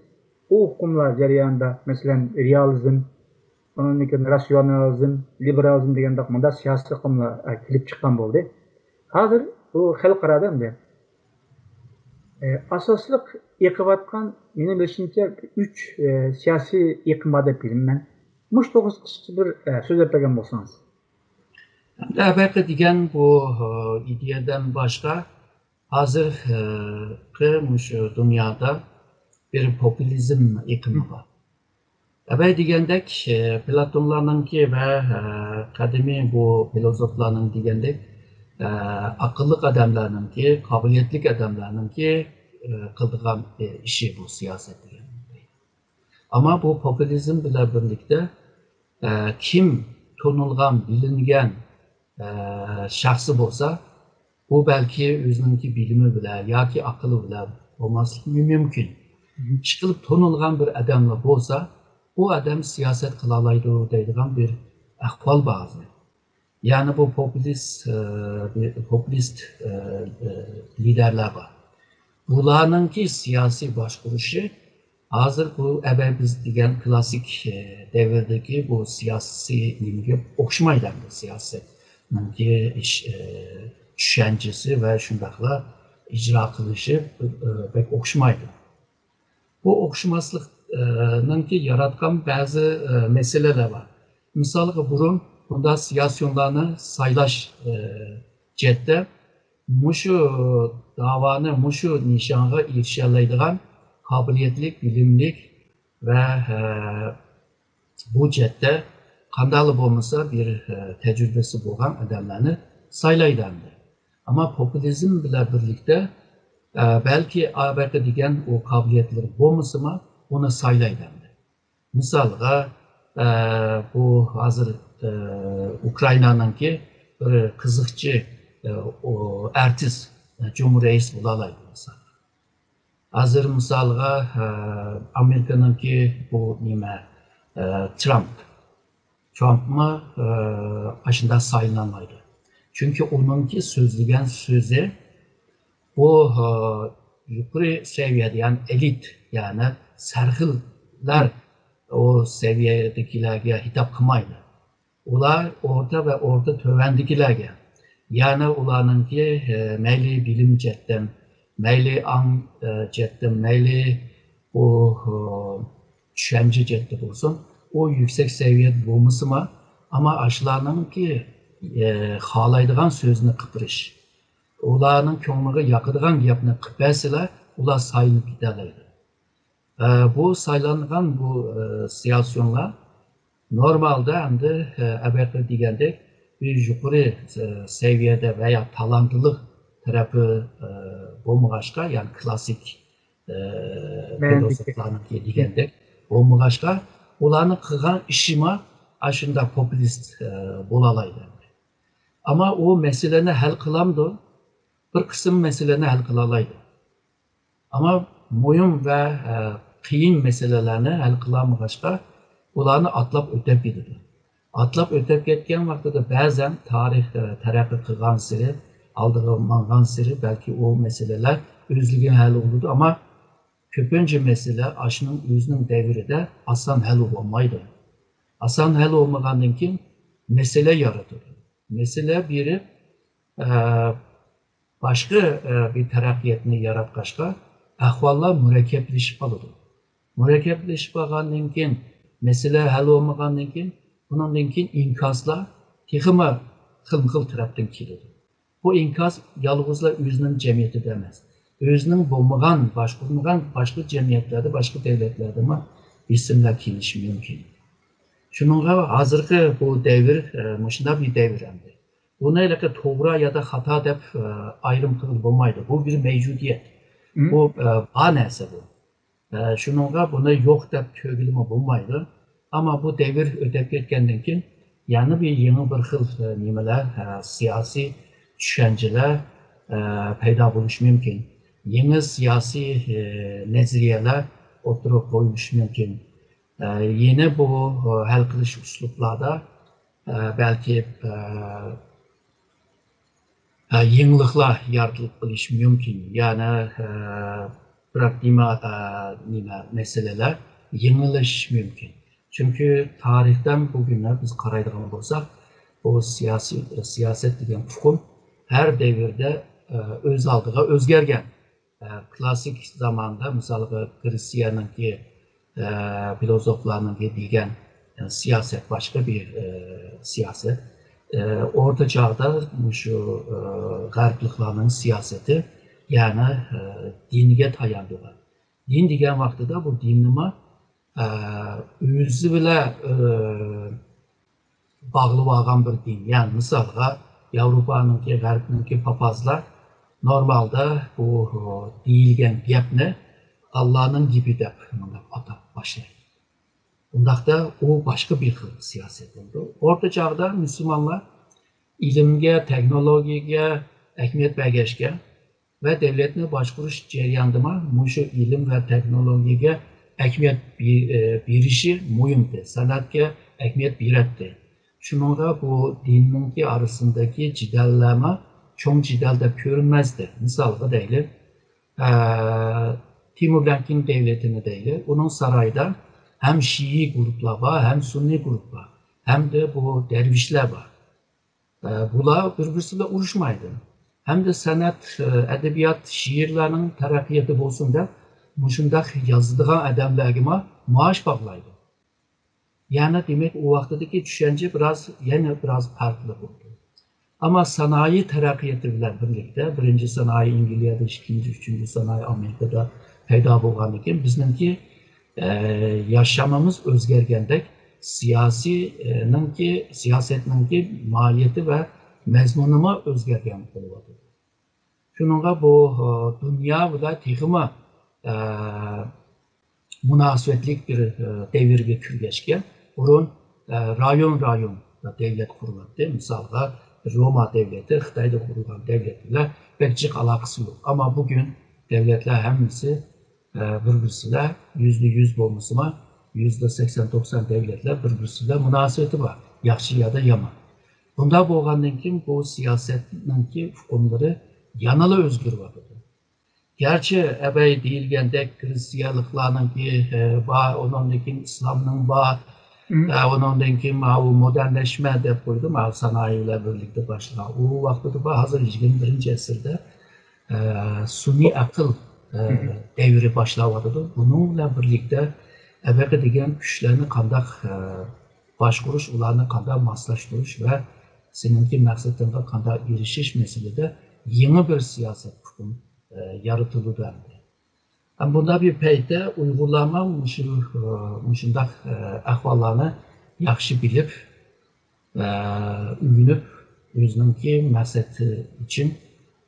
ئۇ ئۇقۇملار جەريانىدا، مەسىلەن، رېئالىزم، ئۇنىڭدىن كېيىن راتسىيونالىزم، لىبېرالىزم دېگەندەك مۇنداق سىياسىي ئۇقۇملار، ئە، كېلىپ چىققان بولدى. ھازىر بۇ خەلقئارادا ئەمدى، ئە، ئاساسلىق ئېقىۋاتقان، مېنىڭ بىلىشىمچە، ئۈچ، ئە، سىياسىي ئېقىم بار دەپ بىلىمەن. مۇشۇ توغرىسىدا قىسقىچە بىر، ئە، سۆزلەپ بەرگەن بولسىڭىز. ئەمدى ئەۋەقە دېگەن بۇ، ئە، ئىدىيەدىن باشقا ھازىرقى مۇشۇ دۇنيادا بىر پوپۇلىزم ئېقىمى بار. ئەۋەي دېگەندەك، ئە، پلاتونلارنىڭكى ۋە، ئە، قەدىمىي بۇ فىلوسوفلارنىڭ دېگەندەك، ئە، ئاقىللىق ئادەملەرنىڭكى، قابىلىيەتلىك ئادەملەرنىڭكى، ئە، قىلىدىغان، ئە، ئىشى بۇ سىياسەت دېگەن. ئەمما بۇ پوپۇلىزم بىلەن بىرلىكتە، ئە، كىم تونۇلغان، بىلىنگەن، ئە، شەخسى بولسا، ئۇ بەلكى ئۆزىنىڭكى بىلىمى بىلەن ياكى ئاقلى بىلەن بولماسلىقى مۇمكىن. ئىشقىلىپ تونۇلغان بىر ئادەملا بولسا، ئۇ ئادەم سىياسەت قىلالايدۇ دەيدىغان بىر ئەھۋال بار ھازىر. يەنى بۇ پوپۇلىست، ئە، بىر پوپۇلىست، ئە، ئە، لىدەرلەر بار. بۇلارنىڭكى سىياسىي باشقۇرۇشى ھازىر بۇ ئەبەي بىز دېگەن كلاسسىك، ئە، دەۋردىكى بۇ سىياسىي نېمىگە ئوخشىمايدۇ ئەمدى. سىياسەتنىڭكى ئىش، ئە، چۈشەنچىسى ۋە شۇنداقلا ئىجرا قىلىشى، ئە، بەك ئوخشىمايدۇ. بۇ ئوخشىماسلىقنىڭكى ياراتقان بەزى، ئە، مەسىلىلەر بار. مىسالغا، بۇرۇن بۇنداق سىياسىيونلارنى سايلاش، ئە، جەھەتتە مۇشۇ داۋانى، مۇشۇ نىشانغا ئېرىشەلەيدىغان قابىلىيەتلىك، بىلىملىك ۋە، ئە، بۇ جەھەتتە قانداقلا بولمىسا بىر، ئە، تەجرىبىسى بولغان ئادەملەرنى سايلايدۇ ئەمدى. ئەمما پوپۇلىزم بىلەن بىرلىكتە، ئە، بەلكى ئابەقە دېگەن ئۇ قابىلىيەتلىرى بولمىسىمۇ، ئۇنى سايلايدۇ ئەمدى. مىسالغا، ئە، بۇ ھازىر، ئە، ئۇكرائىنانىڭكى بىر قىزىقچى، ئە، ئۇ ئارتىس، ئە، جۇمھۇر رەئىس بولالايدۇ مىسال. ھازىر مىسالغا، ئە، ئامېرىكىنىڭكى بۇ نېمە، ئە، ترامپ. ترامپمۇ، ئە، ئاشۇنداق سايلىنالمايدۇ. چۈنكى ئۇنىڭكى سۆزلىگەن سۆزى بۇ، ئە، يۇقىرى سەۋىيەدە، يەنى ئېلىت، يەنى سەرخىللەر ئۇ سەۋىيەدىكىلەرگە خىتاب قىلمايدۇ. ئۇلار ئورتا ۋە ئورتا تۆۋەندىكىلەرگە، يەنى ئۇلارنىڭكى، ئە، مەيلى بىلىم جەھەتتىن، مەيلى ئاڭ، ئە، جەھەتتىن، مەيلى ئۇ، ئۇ، چۈشەنچە جەھەتتە بولسۇن، ئۇ يۈكسەك سەۋىيەدە بولمىسىمۇ، ئەمما ئاشۇلارنىڭكى، ئە، خالايدىغان سۆزىنى قىلىپ بېرىش، ئۇلارنىڭ كۆڭلىگە ياقىدىغان گەپنى قىلىپ بەرسىلە، ئۇلار سايلىنىپ كېتەلەيدۇ. ئە، بۇ سايلانغان بۇ، ئە، سىياسىيونلار نورمالدا ئەمدى، ئە، ئەبەقى دېگەندەك بىر يۇقىرى، ئە، سەۋىيەدە ۋە يا تالانتلىق تەرەپى، ئە، بولمىغاچقا، يەنى كلاسسىك، ئە، مەنتىقى. فىلوسوفلارنىڭكى دېگەندەك بولمىغاچقا، ئۇلارنىڭ قىلغان ئىشىمۇ ئاشۇنداق پوپۇلىست، ئە، بولالايدۇ. ئەمما ئۇ مەسىلىنى ھەل قىلامدۇ؟ بىر قىسىم مەسىلىنى ھەل قىلالايدۇ. ئەمما مۇھىم ۋە، ئە، قىيىن مەسىلىلەرنى ھەل قىلالمىغاچقا، ئۇلارنى ئاتلاپ ئۆتۈپ كېتىدۇ. ئاتلاپ ئۆتۈپ كەتكەن ۋاقتىدا بەزەن تارىخ، ئە، تەرەققىي قىلغانسېرى، ئالدىغا ماڭغانسېرى بەلكى ئۇ مەسىلىلەر ئۆزلۈكىدىن ھەل بولىدۇ. ئەمما كۆپىنچە مەسىلە ئاشۇنىڭ ئۆزىنىڭ دەۋرىدە ئاسان ھەل بولمايدۇ. ئاسان ھەل بولمىغاندىن كېيىن مەسىلە يارىتىدۇ. مەسىلە بېرىپ، ئە، باشقا، ئە، بىر تەرەققىياتنى ياراتقاچقا، ئەھۋاللار مۇرەككەپلىشىپ قالىدۇ. مۇرەككەپلىشىپ قالغاندىن كېيىن، مەسىلە ھەل بولمىغاندىن كېيىن، ئۇنىڭدىن كېيىن ئىنكاسلار تېخىمۇ خىلمۇ خىل تەرەپتىن كېلىدۇ. بۇ ئىنكاس يالغۇزلا ئۆزىنىڭ جەمئىيىتىدە ئەمەس، ئۆزىنىڭ بولمىغان، باشقۇرمىغان باشقا جەمئىيەتلەردە، باشقا دۆلەتلەردىمۇ بېسىملار كېلىشى مۇمكىن. شۇنىڭغا ھازىرقى بۇ دەۋر، ئە، مۇشۇنداق بىر دەۋر ئەمدى. بۇنى ھېلىقى توغرا يا دا خاتا دەپ، ئە، ئايرىم قىلغىلى بولمايدۇ. بۇ بىر مەۋجۇدىيەت. بۇ، ئە، بار نەرسە بۇ. ئە، شۇنىڭغا بۇنى يوق دەپ تۈگىلىمۇ بولمايدۇ. ئەمما بۇ دەۋر ئۆتۈپ كەتكەندىن كېيىن يەنە بىر يېڭى بىر خىل، ئە، نېمىلەر، ئە، سىياسىي چۈشەنچىلەر، ئە، پەيدا بولۇشى مۇمكىن. يېڭى سىياسىي، ئە، نەزەرىيەلەر ئوتتۇرىغا قويۇلۇشى مۇمكىن. ئە، يەنە بۇ، ئە، ھەل قىلىش ئۇسلۇبلاردا، ئە، بەلكى، ئە، ئە، يېڭىلىقلار يارىتىلىپ قېلىشى مۇمكىن. يەنى، ئە، بىراق نېمە، ئە، نېمە مەسىلىلەر يېڭىلىشىشى مۇمكىن. چۈنكى تارىختىن بۈگۈنگە بىز قارايدىغان بولساق، بۇ سىياسىي، سىياسەت دېگەن ئۇقۇم ھەر دەۋردە، ئە، ئۆز ئالدىغا ئۆزگەرگەن. ئە، كلاسسىك زاماندا، مىسالغا، گرېتسىيەنىڭكى، ئە، فىلوزوفلارنىڭكى دېگەن، ئە، سىياسەت باشقا بىر، ئە، سىياسەت. ئە، ئورتا چاغدا مۇشۇ، ئە، غەربلىكلارنىڭ سىياسىتى، يەنى، ئە، دىنگە تايانىدىغان. دىن دېگەن ۋاقتىدا بۇ دىننىمۇ، ئە، ئۆزى بىلەن، ئە، باغلىۋالغان بىر دىن. يەنى مىسالغا، ياۋروپانىڭكى، غەربنىڭكى پاپازلار نورمالدا بۇ دېيىلگەن گەپنى ئاللانىڭ گېپى دەپ مۇنداق ئاتاپ باشلايدۇ. ئۇنداقتا ئۇ باشقا بىر خىل سىياسەت بولىدۇ. ئورتا چاغدا مۇسۇلمانلار ئىلىمگە، تېخنولوگىيەگە ئەھمىيەت بەرگەچكە، ۋە دۆلەتنى باشقۇرۇش جەريانىدىمۇ مۇشۇ ئىلىم ۋە تېخنولوگىيەگە ئەھمىيەت بې-، ئە، بېرىشى مۇھىمدى، سەنئەتكە ئەھمىيەت بېرەتتى. شۇنىڭغا بۇ دىننىڭكى ئارىسىندىكى جېدەللەرمۇ چوڭ جېدەل دەپ كۆرۈنمەستى. مىسالغا دەيلى، ئە، تىمۇرلەنكىن دۆلىتىنى دەيلى، ئۇنىڭ سارايىدا ھەم شىئى گۇرۇپلار بار، ھەم سۈنئىي گۇرۇپ بار، ھەمدە بۇ دەرۋىشلەر بار. ئە، بۇلار بىر-بىرسى بىلەن ئۇرۇشمايدۇ. ھەمدە سەنئەت، ئە، ئەدەبىيات، شېئىرلارنىڭ تەرەققىياتى بولسۇن دەپ، مۇشۇنداق يازىدىغان ئادەملەرگىمۇ مائاش باغلايدۇ. يەنى، دېمەك، ئۇ ۋاقتىدىكى چۈشەنچە بىراز، يەنە بىراز پەرقلىق بولدى. ئەمما سانائىي تەرەققىياتى بىلەن بىرلىكتە، بىرىنچى سانائىي ئەنگلىيەدە، ئىككىنچى، ئۈچىنچى سانائىي ئامېرىكىدا پەيدا بولغاندىن كېيىن، بىزنىڭكى، ئە، ياشامىمىز ئۆزگەرگەندەك، سىياسىينىڭكى، سىياسەتنىڭكى ماھىيىتى ۋە مەزمۇنىمۇ ئۆزگەرگەن بولۇۋاتىدۇ. شۇنىڭغا بۇ، ئە، دۇنيا بىلەن تېخىمۇ، ئە، مۇناسىۋەتلىك بىر، ئە، دەۋرگە كىرگەچكە، بۇرۇن، ئە، رايون-رايون دەۋلەت قۇرۇلاتتى. مىسالغا، روما دەۋلىتى خىتايدا قۇرۇلغان دەۋلەت بىلەن بەك جىق ئالاقىسى يوق. ئەمما بۈگۈن دەۋلەتلەر ھەممىسى، ئە، بىر-بىرسى بىلەن يۈزدە يۈز بولمىسىمۇ، يۈزدە سەكسەن توقسان دەۋلەتلەر بىر-بىرسى بىلەن مۇناسىۋىتى بار، ياخشى يا دا يامان. بۇنداق بولغاندىن كېيىن بۇ سىياسەتنىڭكى ئۇقۇملىرى يەنىلا ئۆزگىرىۋاتىدۇ. گەرچە ئەبەي دېيىلگەندەك گرېتسىيەلىكلارنىڭكى، ئە، بار، ئۇنىڭدىن كېيىن ئىسلامنىڭ بار، ئە، ئۇنىڭدىن كېيىن ماۋۇ مودېرنلەشمە دەپ قويدۇم، ماۋۇ سانائىي بىلەن بىرلىكتە باشلىغان. ئۇ ۋاقتىدا بار، ھازىر يىگىرمە بىرىنچى ئەسىردە، ئە، سۈنئىي ئەقىل، ئە، دەۋرى باشلاۋاتىدۇ. بۇنىڭ بىلەن بىرلىكتە ئەبەقە دېگەن كۈچلەرنى قانداق، ئە، باشقۇرۇش، ئۇلارنى قانداق ماسلاشتۇرۇش ۋە سېنىڭكى مەقسىتىڭگە قانداق ئېرىشىش مەسىلىدە يېڭى بىر سىياسەت ئۇقۇم، ئە، يارىتىلىدۇ ئەمدى. ھەم بۇنداق بىر پەيتتە ئۇيغۇرلارمۇ مۇشۇ، ئە، مۇشۇنداق، ئە، ئەھۋاللارنى ياخشى بىلىپ، ئە، ئۆگىنىپ، ئۆزىنىڭكى مەقسىتى ئۈچۈن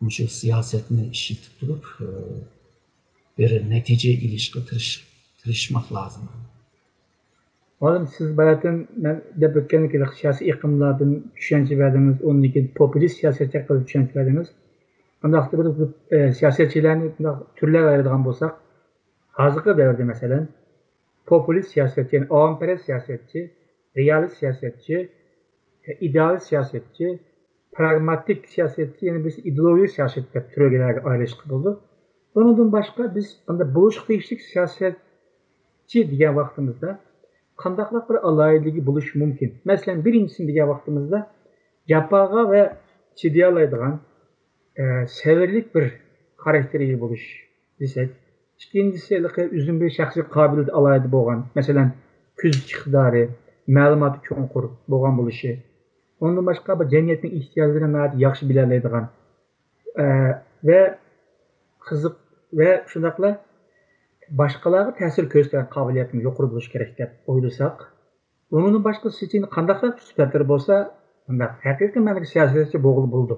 مۇشۇ سىياسەتنى ئىشلىتىپ تۇرۇپ، ئە، بىر نەتىجە ئېلىشقا تىرىش-، تىرىشماق لازىم. مۇئەللىم، سىز باياتىن مەن دەپ ئۆتكەندەك سىياسىي ئېقىملاردىن چۈشەنچە بەردىڭىز، ئۇندىن كېيىن پوپۇلىست سىياسەت ھەققىدە چۈشەنچە بەردىڭىز. ئۇنداقتا بىر، ئە، سىياسەتچىلەرنى بۇنداق تۈرلەرگە ئايرىدىغان بولساق، ھازىرقى دەۋردە، مەسىلەن، پوپۇلىست سىياسەتچى، يەنى ئاۋامپەرەس سىياسەتچى، رېئالىست سىياسەتچى، ئىدېئالىست سىياسەتچى، پراگماتىك سىياسەتچى، يەنى بىز ئىدېئولوگىيە سىياسەت دەپ تۈرلەرگە ئايرىشقا بولىدۇ. بۇنىڭدىن باشقا، بىز ئەمدى بولۇشقا تېگىشلىك سىياسەتچى دېگەن ۋاقتىمىزدا قانداقراق بىر ئالاھىدىلىكى بولۇشى مۇمكىن؟ مەسىلەن، بىرىنچىسىنى دېگەن ۋاقتىمىزدا، جاپاغا ۋە چىدىيالايدىغان، ئە، سەۋرلىك بىر خاراكتېرگە ئىگە بولۇش دېسەك، ئىككىنچىسى، ھېلىقى ئۆزىنىڭ بىر شەخسىي قابىلىيىتى ئالاھىدە بولغان، مەسىلەن، كۆزىتىش ئىقتىدارى، مەلۇماتى چوڭقۇر بولغان بولۇشى، ئۇنىڭدىن باشقا بۇ جەمئىيەتنىڭ ئېھتىياجلىرىنى ناھايىتى ياخشى بىلەلەيدىغان، ئە، ۋە قىزىق ۋە شۇنداقلا باشقىلارغا تەسىر كۆرسىتىدىغان قابىلىيەتنىڭ يۇقىرى بولۇشى كېرەك دەپ ئويلىساق، ئۇنىڭدىن باشقا سېچىنى قانداقراق سۈپەتلىرى بولسا، ئۇنداق ھەقىقىي مەنىدىكى سىياسەتچى بولغىلى بولىدۇ.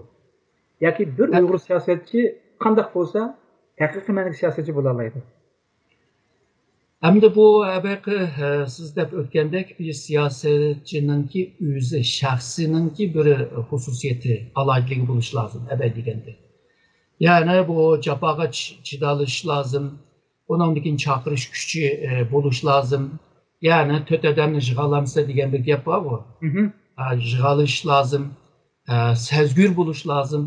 ياكى بىر ئۇيغۇر سىياسەتچى قانداق بولسا، ھەقىقىي مەنىدىكى سىياسەتچى بولالايدۇ. ئەمدى بۇ ھېلىقى، ئە، سىز دەپ ئۆتكەندەك، بىر سىياسەتچىنىڭكى ئۆزى، شەخسىنىڭكى بىر خۇسۇسىيىتى، ئالاھىدىلىكى بولۇشى لازىم، ئەبەي دېگەندەك. يەنى بۇ جاپاغا چى-، چىدالىشى لازىم، ئۇنىڭدىن كېيىن چاقىرىش كۈچى، ئە، بولۇشى لازىم. يەنى تۆت ئادەمنى يىغالامسەن دېگەن بىر گەپ بارغۇ. ئە، يىغالىشى لازىم، ئە، سەزگۈر بولۇشى لازىم.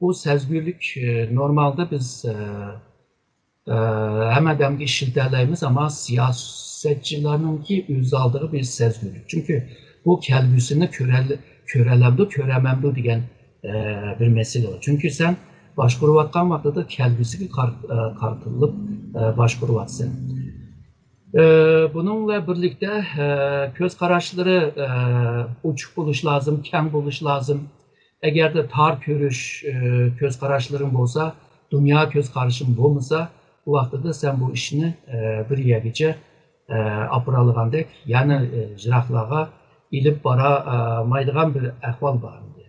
بۇ سەزگۈرلۈك، ئە، نورمالدا بىز، ئە، ئە، ھەممە ئادەمگە ئىشلىتەلەيمىز، ئەمما سىياسەتچىلەرنىڭكى ئۆز ئالدىغا بىر سەزگۈرلۈك. چۈنكى بۇ كەلگۈسىنى كۆرەل-، كۆرەلەمدۇ، كۆرەلمەمدۇ دېگەن، ئە، بىر مەسىلە بار. چۈنكى سەن باشقۇرۇۋاتقان ۋاقتىدا كەلگۈسىگە قار-، ئە، قارىتىلىپ، ئە، باشقۇرۇۋاتىسەن. ئە، بۇنىڭ بىلەن بىرلىكتە، ئە، كۆز قاراشلىرى، ئە، ئوچۇق بولۇشى لازىم، كەڭ بولۇشى لازىم. ئەگەردە تار كۆرۈش، ئە، كۆز قاراشلىرىڭ بولسا، دۇنيا كۆز قارىشىڭ بولمىسا، بۇ ۋاقتىدا سەن بۇ ئىشنى، ئە، بىر يەرگىچە، ئە، ئاپىرالىغاندەك، يەنە، ئە، يىراقلارغا ئېلىپ بارالمايدىغان بىر ئەھۋال بار ئىدى.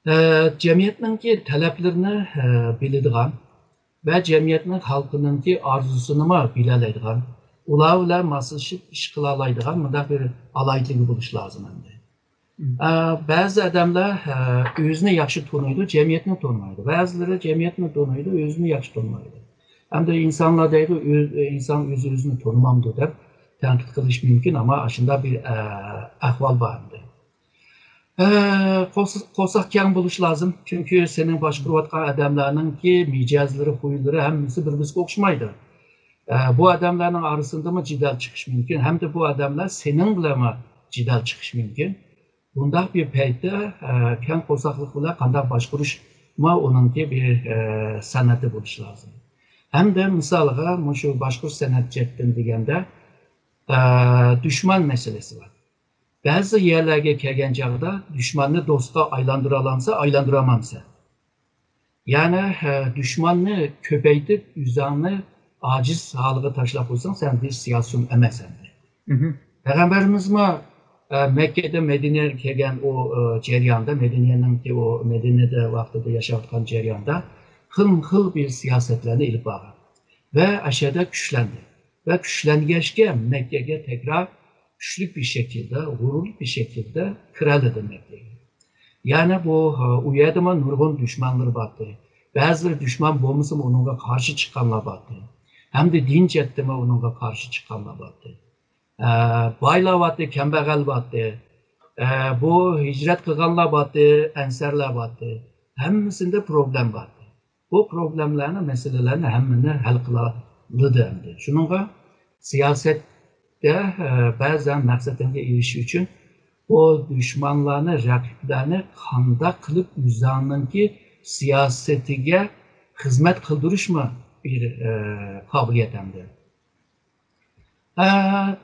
ئە، جەمئىيەتنىڭكى تەلەپلىرىنى، ئە، بىلىدىغان ۋە جەمئىيەتنىڭ، خەلقنىڭكى ئارزۇسىنىمۇ بىلەلەيدىغان، ئۇلار بىلەن ماسلىشىپ ئىش قىلالايدىغان مۇنداق بىر ئالاھىدىلىكى بولۇشى لازىم ئەمدى. ئە، بەزى ئادەملەر، ئە، ئۆزىنى ياخشى تونۇيدۇ، جەمئىيەتنى تونۇمايدۇ. بەزىلىرى جەمئىيەتنى تونۇيدۇ، ئۆزىنى ياخشى تونۇمايدۇ. ئەمدى ئىنسانلار دەيدۇ، ئۆز-، ئىنسان ئۆزى ئۆزىنى تونۇمامدۇ دەپ تەنقىد قىلىش مۇمكىن، ئەمما ئاشۇنداق بىر، ئە، ئەھۋال بار ئەمدى. ئە، قورسا-، قورساق كەڭ بولۇش لازىم. چۈنكى سېنىڭ باشقۇرۇۋاتقان ئادەملەرنىڭكى مىجەزلىرى، خۇيلىرى ھەممىسى بىر-بىرسىگە ئوخشىمايدۇ. ئە، بۇ ئادەملەرنىڭ ئارىسىدىمۇ جېدەل چىقىشى مۇمكىن. ھەمدە بۇ ئادەملەر سېنىڭ بىلەنمۇ جېدەل چىقىشى مۇمكىن. بۇنداق بىر پەيتتە، ئە، كەڭ قورساقلىق بىلەن قانداق باشقۇرۇشمۇ ئۇنىڭكى بىر، ئە، سەنئىتى بولۇشى لازىم. ھەمدە مىسالغا، مۇشۇ باشقۇرۇش سەنئەت جەھەتتىن دېگەندە، ئە، دۈشمەن مەسىلىسى بار. بەزى يەرلەرگە كەلگەن چاغدا دۈشمەننى دوستقا ئايلاندۇرالامسەن، ئايلاندۇرالمامسەن. يەنى، ھە، دۈشمەننى كۆپەيتىپ، ئۆزۈڭنى ئاجىز ھالىغا تاشلاپ قويساڭ، سەن بىر سىياسىيون ئەمەس ئەمدى. پەيغەمبىرىمىزمۇ، ئە، مەككىدىن مەدىنىگە كەلگەن ئۇ، ئە، جەرياندا، مەدىنىنىڭكى ئۇ مەدىنىدە ۋاقتىدا ياشاۋاتقان جەرياندا خىلمۇ خىل بىر سىياسەتلەرنى ئېلىپ بارغان ۋە ئەشەدە كۈچلەندى. ۋە كۈچلەنگەچكە مەككىگە تەكرار كۈچلۈك بىر شەكىلدە، غۇرۇرلۇق بىر شەكىلدە كىرەلىدى مەككىگە. يەنى بۇ، ئۇ يەردىمۇ نۇرغۇن دۈشمەنلىرى بارتى. بەزىلىرى دۈشمەن بولمىسىمۇ ئۇنىڭغا قارشى چىققانلار بارتى. ھەمدە دىن جەھەتتىمۇ ئۇنىڭغا قارشى چىققانلار بارتى. ئە، بايلار بارتى، كەمبەغەل بارتى. ئە، بۇ ھىجرەت قىلغانلار بارتى، ئەنسارلار بارتى. ھەممىسىدە پروبلېم بارتى. بۇ پروبلېمىلارنى، مەسىلىلەرنى ھەممىنى ھەل قىلالىدى ئەمدى. شۇنىڭغا سىياسەتتە، ئە، بەزەن مەقسەتىڭگە ئېرىشىش ئۈچۈن بۇ دۈشمەنلەرنى، رەقىبلەرنى قانداق قىلىپ ئۆزۈڭنىڭكى سىياسىتىگە خىزمەت قىلدۇرۇشمۇ بىر، ئە، قابىلىيەت ئەمدى. ئە،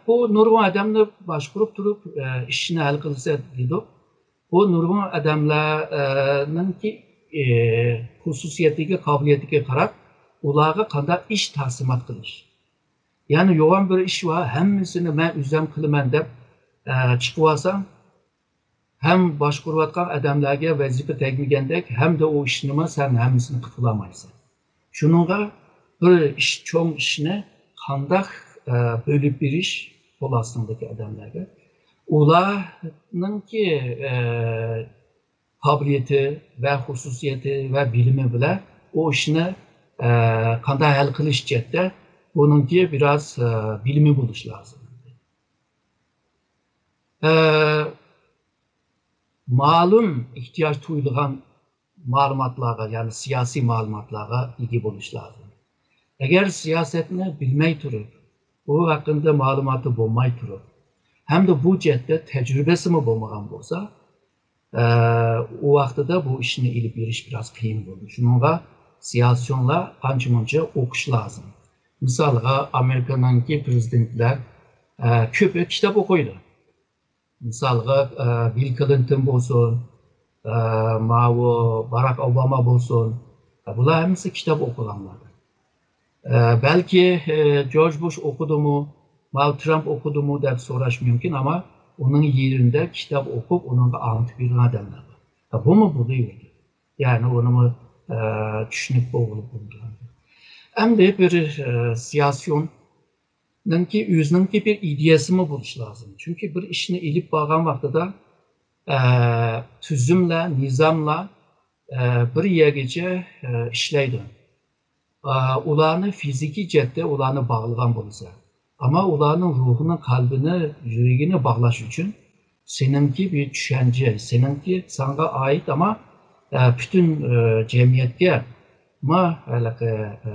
بۇ نۇرغۇن ئادەمنى باشقۇرۇپ تۇرۇپ، ئە، ئىشنى ھەل قىلسا دېدۇق. بۇ نۇرغۇن ئادەملەرنىڭكى، ئە، خۇسۇسىيىتىگە، قابىلىيىتىگە قاراپ، ئۇلارغا قانداق ئىش تەقسىمات قىلىش. يەنى يوغان بىر ئىش بار، ھەممىسىنى مەن ئۆزۈم قىلىمەن دەپ، ئە، چىقىۋالساڭ، ھەم باشقۇرۇۋاتقان ئادەملەرگە ۋەزىپە تەگمىگەندەك، ھەمدە ئۇ ئىشنىمۇ سەن ھەممىسىنى قىلالمايسەن. شۇنىڭغا بىر ئىش، چوڭ ئىشنى قانداق، ئە، بۆلۈپ بېرىش قول ئاستىڭدىكى ئادەملەرگە، ئۇلارنىڭكى، ئە، قابىلىيىتى ۋە خۇسۇسىيىتى ۋە بىلىمى بىلەن ئۇ ئىشنى، ئە، قانداق ھەل قىلىش جەھەتتە بۇنىڭكى بىراز، ئە، بىلىمى بولۇشى لازىم. ئە، مەلۇم ئېھتىياج تۇيۇلغان مەلۇماتلارغا، يەنى سىياسىي مەلۇماتلارغا ئىگە بولۇش لازىم. ئەگەر سىياسەتنى بىلمەي تۇرۇپ، ئۇ ھەققىدە مەلۇماتى بولماي تۇرۇپ، ھەمدە بۇ جەھەتتە تەجرىبىسىمۇ بولمىغان بولسا، ئە، ئۇ ۋاقتىدا بۇ ئىشنى ئېلىپ بېرىش بىراز قىيىن بولىدۇ. شۇنىڭغا سىياسىيونلار ئانچە-مۇنچە ئوقۇش لازىم. مىسالغا، ئامېرىكىنىڭكى پرېزىدېنتلەر، ئە، كۆپ كىتاب ئوقۇيدۇ. مىسالغا، ئە، بىل كلىنتون بولسۇن، ئە، ماۋۇ باراك ئوباما بولسۇن، ئە، بۇلار ھەممىسى كىتاب ئوقۇغانلار. ئە، بەلكى، ئە، جورج بۇش ئوقۇدىمۇ، ماۋۇ ترامپ ئوقۇدىمۇ دەپ سوراش مۇمكىن، ئەمما ئۇنىڭ يېرىندە كىتاب ئوقۇپ، ئۇنىڭغا ئاڭلىتىپ بېرىدىغان ئادەملەر بار. ھە، بۇمۇ بولۇۋېرىدۇ. يەنى ئۇنىمۇ، ئە، چۈشىنىپ بولغىلى بولىدىغان. ئەمدى بىر، ئە، سىياسىيوننىڭكى ئۆزىنىڭكى بىر ئىدىيەسىمۇ بولۇشى لازىم. چۈنكى بىر ئىشنى ئېلىپ بارغان ۋاقتىدا، ئە، تۈزۈملەر، نىزاملار، ئە، بىر يەرگىچە، ئە، ئىشلەيدۇ. ئە، ئۇلارنى فىزىكىي جەھەتتە ئۇلارنى باغلىغان بولىسەن. ئەمما ئۇلارنىڭ روھىنى، قەلبىنى، يۈرىكىنى باغلاش ئۈچۈن سېنىڭكى بىر چۈشەنچە، سېنىڭكى ساڭا ئائىت، ئەمما، ئە، پۈتۈن، ئە، جەمئىيەتكە ما ھېلىقى، ئە،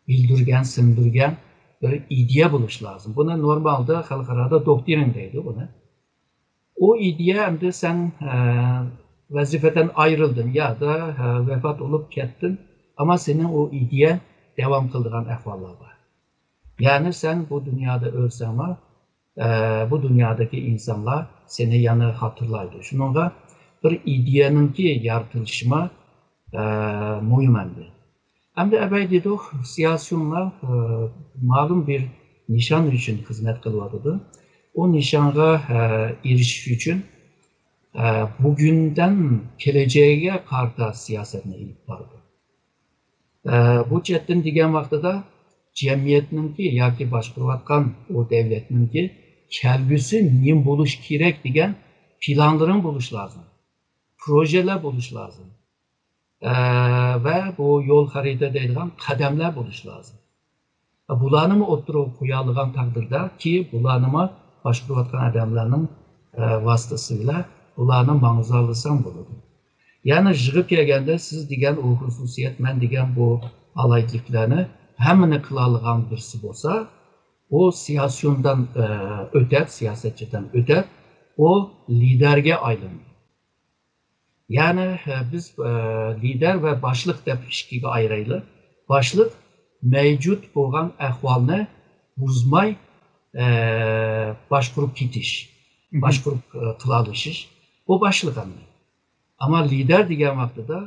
بىلدۈرگەن، سىڭدۈرگەن بىر ئىدىيە بولۇشى لازىم. بۇنى نورمالدا خەلقئارادا دوكترىنا دەيدۇ بۇنى. ئۇ ئىدىيە ئەمدى سەن، ئە، ۋەزىپىدىن ئايرىلدىڭ يادا، ئە، ۋاپات بولۇپ كەتتىڭ، ئەمما سېنىڭ ئۇ ئىدىيە داۋام قىلىدىغان ئەھۋاللار بار. يەنى سەن بۇ دۇنيادا ئۆلسەڭمۇ، ئە، بۇ دۇنيادىكى ئىنسانلار سېنى يەنە خاتىرىلايدۇ. شۇنىڭغا بىر ئىدىيەنىڭكى يارىتىلىشىمۇ، ئە، مۇھىم ئەمدى. ئەمدى ئەبەي دېدۇق، سىياسىيونلار، ئە، مەلۇم بىر نىشان ئۈچۈن خىزمەت قىلىۋاتىدۇ. ئۇ نىشانغا، ئە، ئېرىشىش ئۈچۈن، ئە، بۈگۈندىن كېلەچەككە قارىتا سىياسەتنى ئېلىپ بارىدۇ. ئە، بۇ چەتتىن دېگەن ۋاقتىدا جەمئىيەتنىڭكى ياكى باشقۇرۇۋاتقان ئۇ دەۋلەتنىڭكى كەلگۈسى نېمە بولۇشى كېرەك دېگەن پىلانلىرىڭ بولۇشى لازىم. پروژېلار بولۇشى لازىم. ئە، ۋە بۇ يول خەرىتە دەيدىغان قەدەملەر بولۇشى لازىم. بۇلارنىمۇ ئوتتۇرىغا قويالىغان تەقدىردە، كېيىن بۇلارنىمۇ باشقۇرۇۋاتقان ئادەملەرنىڭ، ئە، ۋاسىتىسى بىلەن بۇلارنى ماڭغۇزالىساڭ بولىدۇ. يەنى يىغىپ كەلگەندە سىز دېگەن ئۇ خۇسۇسىيەت، مەن دېگەن بۇ ئالاھىدىلىكلەرنى ھەممىنى قىلالىغان بىرسى بولسا، ئۇ سىياسىيوندىن، ئە، ئۆتەپ، سىياسەتچىدىن ئۆتەپ، ئۇ لىدەرگە ئايلىنىدۇ. يەنى، ئە، بىز، ئە، لىدەر ۋە باشلىق دەپ ئىككىگە ئايرايلى. باشلىق مەۋجۇت بولغان ئەھۋالنى بۇزماي، ئە، باشقۇرۇپ كېتىش، مھم. باشقۇرۇپ، ئە، قىلالىشىش، بۇ باشلىق ئەمدى. ئەمما لىدەر دېگەن ۋاقتىدا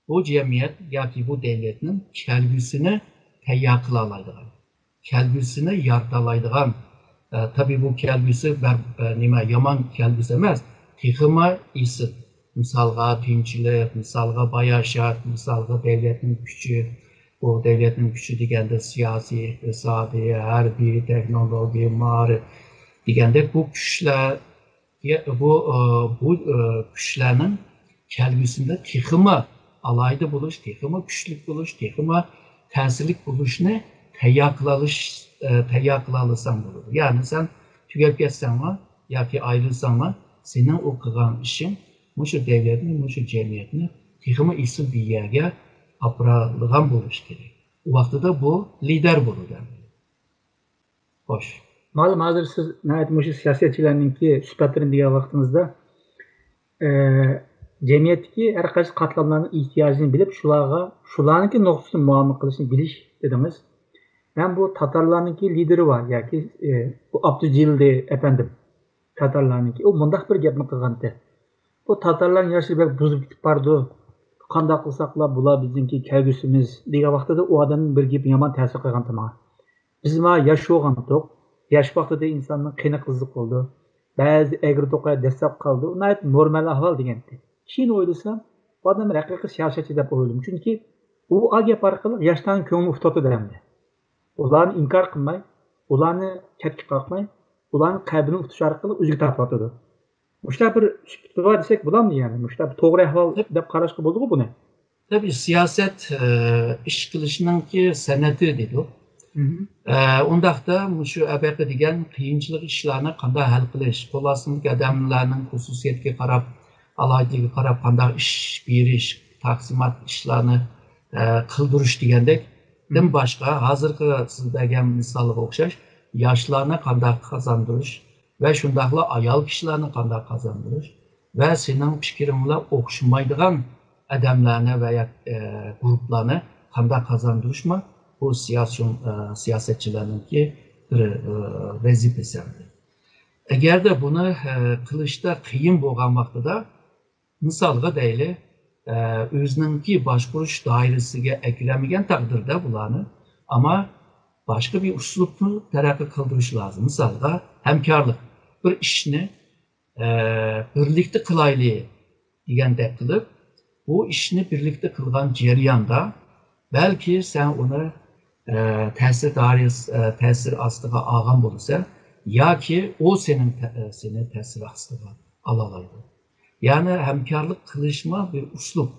بۇ جەمئىيەت ياكى بۇ دەۋلەتنىڭ كەلگۈسىنى تەييار قىلالايدىغان، كەلگۈسىنى يارىتالايدىغان، ئە، تەبىئىي بۇ كەلگۈسى بەر-، ئە، نېمە، يامان كەلگۈسى ئەمەس، تېخىمۇ ئېسىل. مىسالغا تىنچلىق، مىسالغا باياشات، مىسالغا دەۋلەتنىڭ كۈچى. بۇ دەۋلەتنىڭ كۈچى دېگەندە سىياسىي، ئىقتىسادىي، ھەربىي، تېخنولوگىيە، مائارىپ دېگەندەك بۇ كۈچلەر يە-، بۇ، ئە، بۇ، ئە، كۈچلەرنىڭ كەلگۈسىدە تېخىمۇ ئالاھىدە بولۇش، تېخىمۇ كۈچلۈك بولۇش، تېخىمۇ تەسىرلىك بولۇشنى تەييار قىلالىش-، ئە، تەييار قىلالىساڭ بولىدۇ. يەنى سەن تۈگەپ كەتسەڭمۇ ياكى ئايرىلساڭمۇ، سېنىڭ ئۇ قىلغان ئىشىڭ مۇشۇ دەۋلەتنى، مۇشۇ جەمئىيەتنى تېخىمۇ ئېسىل بىر يەرگە ئاپىرىدىغان بولۇشى كېرەك. ئۇ ۋاقتىدا بۇ لىدەر بولىدۇ. خوش. مەلۇم، ھازىر سىز ناھايىتى مۇشۇ سىياسەتچىلەرنىڭكى سۈپەتلىرىنى دېگەن ۋاقتىڭىزدا، ئە، جەمئىيەتتىكى ھەر قايسى قاتلاملارنىڭ ئېھتىياجىنى بىلىپ، شۇلارغا، شۇلارنىڭكى نۇقتىسىدىن مۇئامىلە قىلىشنى بىلىش دېدىڭىز. مەن بۇ تاتارلارنىڭكى لىدېرى بار ياكى، ئە، بۇ ئابدۇجېلىل ئەپەندىم، تاتارلارنىڭكى، ئۇ مۇنداق بىر گەپنى قىلغانتى. بۇ تاتارلارنىڭ ياشلىرى بەك بۇزۇپ كېتىپ بارىدۇ. قانداق قىلساقلا بۇلار بىزنىڭكى كەلگۈسىمىز دېگەن ۋاقتىدا ئۇ ئادەمنىڭ بىر گېپى يامان تەسىر قىلغانتى ماڭا. بىز مانا ياش بولغانتۇق. ياش ۋاقتىدا ئىنساننىڭ قېنى قىزىق بولىدۇ. بەزىدە ئەگرى توقاي دەسسەپ قالىدۇ. ناھايىتى نورمال ئەھۋال دېگەنتى. كېيىن ئويلىسام، بۇ ئادەم ھەقىقىي سىياسەتچى دەپ ئويلىدىم. چۈنكى ئۇ گەپ ئارقىلىق ياشلارنىڭ كۆڭلىنى ئۇتتۇردى دەمدە. ئۇلارنى ئىنكار قىلماي، ئۇلارنى چەتكە قاقماي، ئۇلارنىڭ قەلبىنى ئۇتۇش ئارقىلىق ئۆزىگە تارتىۋاتىدۇ. مۇشۇنداق بىر سۈپىتى بار دېسەك بولامدۇ يەنى؟ مۇشۇنداق بىر توغرا ئەھۋال دەپ قاراشقا بولىدىغۇ بۇنى؟ تەبىئىي، سىياسەت، ئە، ئىش قىلىشنىڭكى سەنئىتى دېدۇق. مھم. ئە، ئۇنداقتا مۇشۇ ئەبەقە دېگەن قىيىنچىلىق ئىشلارنى قانداق ھەل قىلىش، قول ئاستىدىكى ئادەملەرنىڭ خۇسۇسىيەتكە قاراپ، ئالاھىدىلىكىگە قاراپ قانداق ئىش بېرىش، تەقسىمات ئىشلارنى، ئە، قىلدۇرۇش دېگەندەكتىن مھم. باشقا، ھازىرقى سىز بەرگەن مىسالغا ئوخشاش، ياشلارنى قانداق قازاندۇرۇش، ۋە شۇنداقلا ئايال كىشىلەرنى قانداق قازاندۇرۇش ۋە سېنىڭ پىكرىڭ بىلەن ئوخشىمايدىغان ئادەملەرنى ۋە يا، ئە، گۇرۇپپىلارنى قانداق قازاندۇرۇشمۇ بۇ سىياسىيون-، ئە، سىياسەتچىلەرنىڭكى بىر، ئە، ۋەزىپىسى. ئەگەردە بۇنى، ئە، قىلىشتا قىيىن بولغان ۋاقتىدا، مىسالغا دەيلى، ئە، ئۆزىنىڭكى باشقۇرۇش دائىرىسىگە ئەكىرەلمىگەن تەقدىردە بۇلارنى، ئەمما باشقا بىر ئۇسلۇبنى تەرەققىي قىلدۇرۇش لازىم. مىسالغا، ھەمكارلىق. بىر ئىشنى، ئە، بىرلىكتە قىلايلى دېگەندەك قىلىپ، بۇ ئىشنى بىرلىكتە قىلغان جەرياندا، بەلكى سەن ئۇنى، ئە، تەسىر دائىرىسى، ئە، تەسىر ئاستىغا ئالغان بولىسەن، ياكى ئۇ سېنىڭ تە-، ئە، سېنى تەسىر ئاستىغا ئالالايدۇ. يەنى ھەمكارلىق قىلىشمۇ بىر ئۇسلۇب.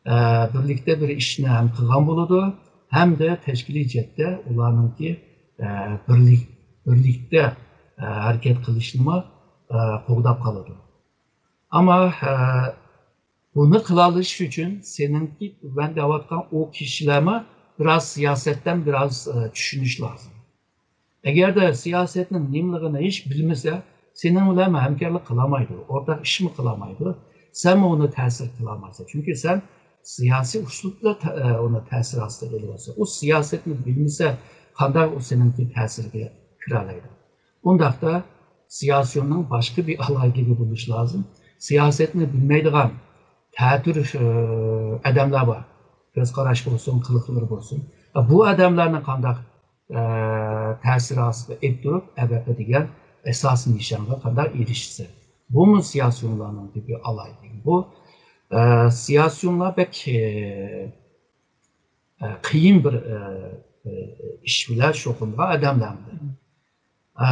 ئە، بىرلىكتە بىر ئىشنى ھەم قىلغان بولىدۇ، ھەمدە تەشكىلىي جەھەتتە ئۇلارنىڭكى، ئە، بىرلىك-، بىرلىكتە، ئە، ھەرىكەت قىلىشنىمۇ، ئە، قوغداپ قالىدۇ. ئەمما، ئە، بۇنى قىلالىشىش ئۈچۈن سېنىڭكى مەن دەۋاتقان ئۇ كىشىلەرمۇ بىراز سىياسەتتىن بىراز، ئە، چۈشىنىش لازىم. ئەگەردە سىياسەتنىڭ نېمىلىكىنى ھېچ بىلمىسە، سېنىڭ بىلەن ھەمكارلىق قىلالمايدۇ، ئورتاق ئىشمۇ قىلالمايدۇ. سەنمۇ ئۇنى تەسىر قىلالمايسەن. چۈنكى سەن سىياسىي ئۇسلۇبلا تە-، ئە، ئۇنى تەسىر ئاستىغا ئېلىۋالىسەن. ئۇ سىياسەتنى بىلمىسە، قانداق ئۇ سېنىڭكى تەسىرگە كىرەلەيدۇ؟ ئۇنداقتا سىياسىيوننىڭ باشقا بىر ئالاھىدىلىكى بولۇشى لازىم. سىياسەتنى بىلمەيدىغان، تەتۈر، ئە، ئادەملەر بار. كۆز قاراش بولسۇن، قىلىقلىرى بولسۇن. بۇ ئادەملەرنى قانداق، ئە، تەسىر ئاستىغا ئېلىپ تۇرۇپ، ئەبەپە دېگەن ئاساسىي نىشانغا قانداق ئېرىشىسەن؟ بۇمۇ سىياسىيونلارنىڭ بىر ئالاھىدىلىكى. بۇ، ئە، سىياسىيونلار بەك، ئە، ئە، قىيىن بىر، ئە، ئە، ئىش بىلەن شۇغۇللانغان ئادەملەر. ئە،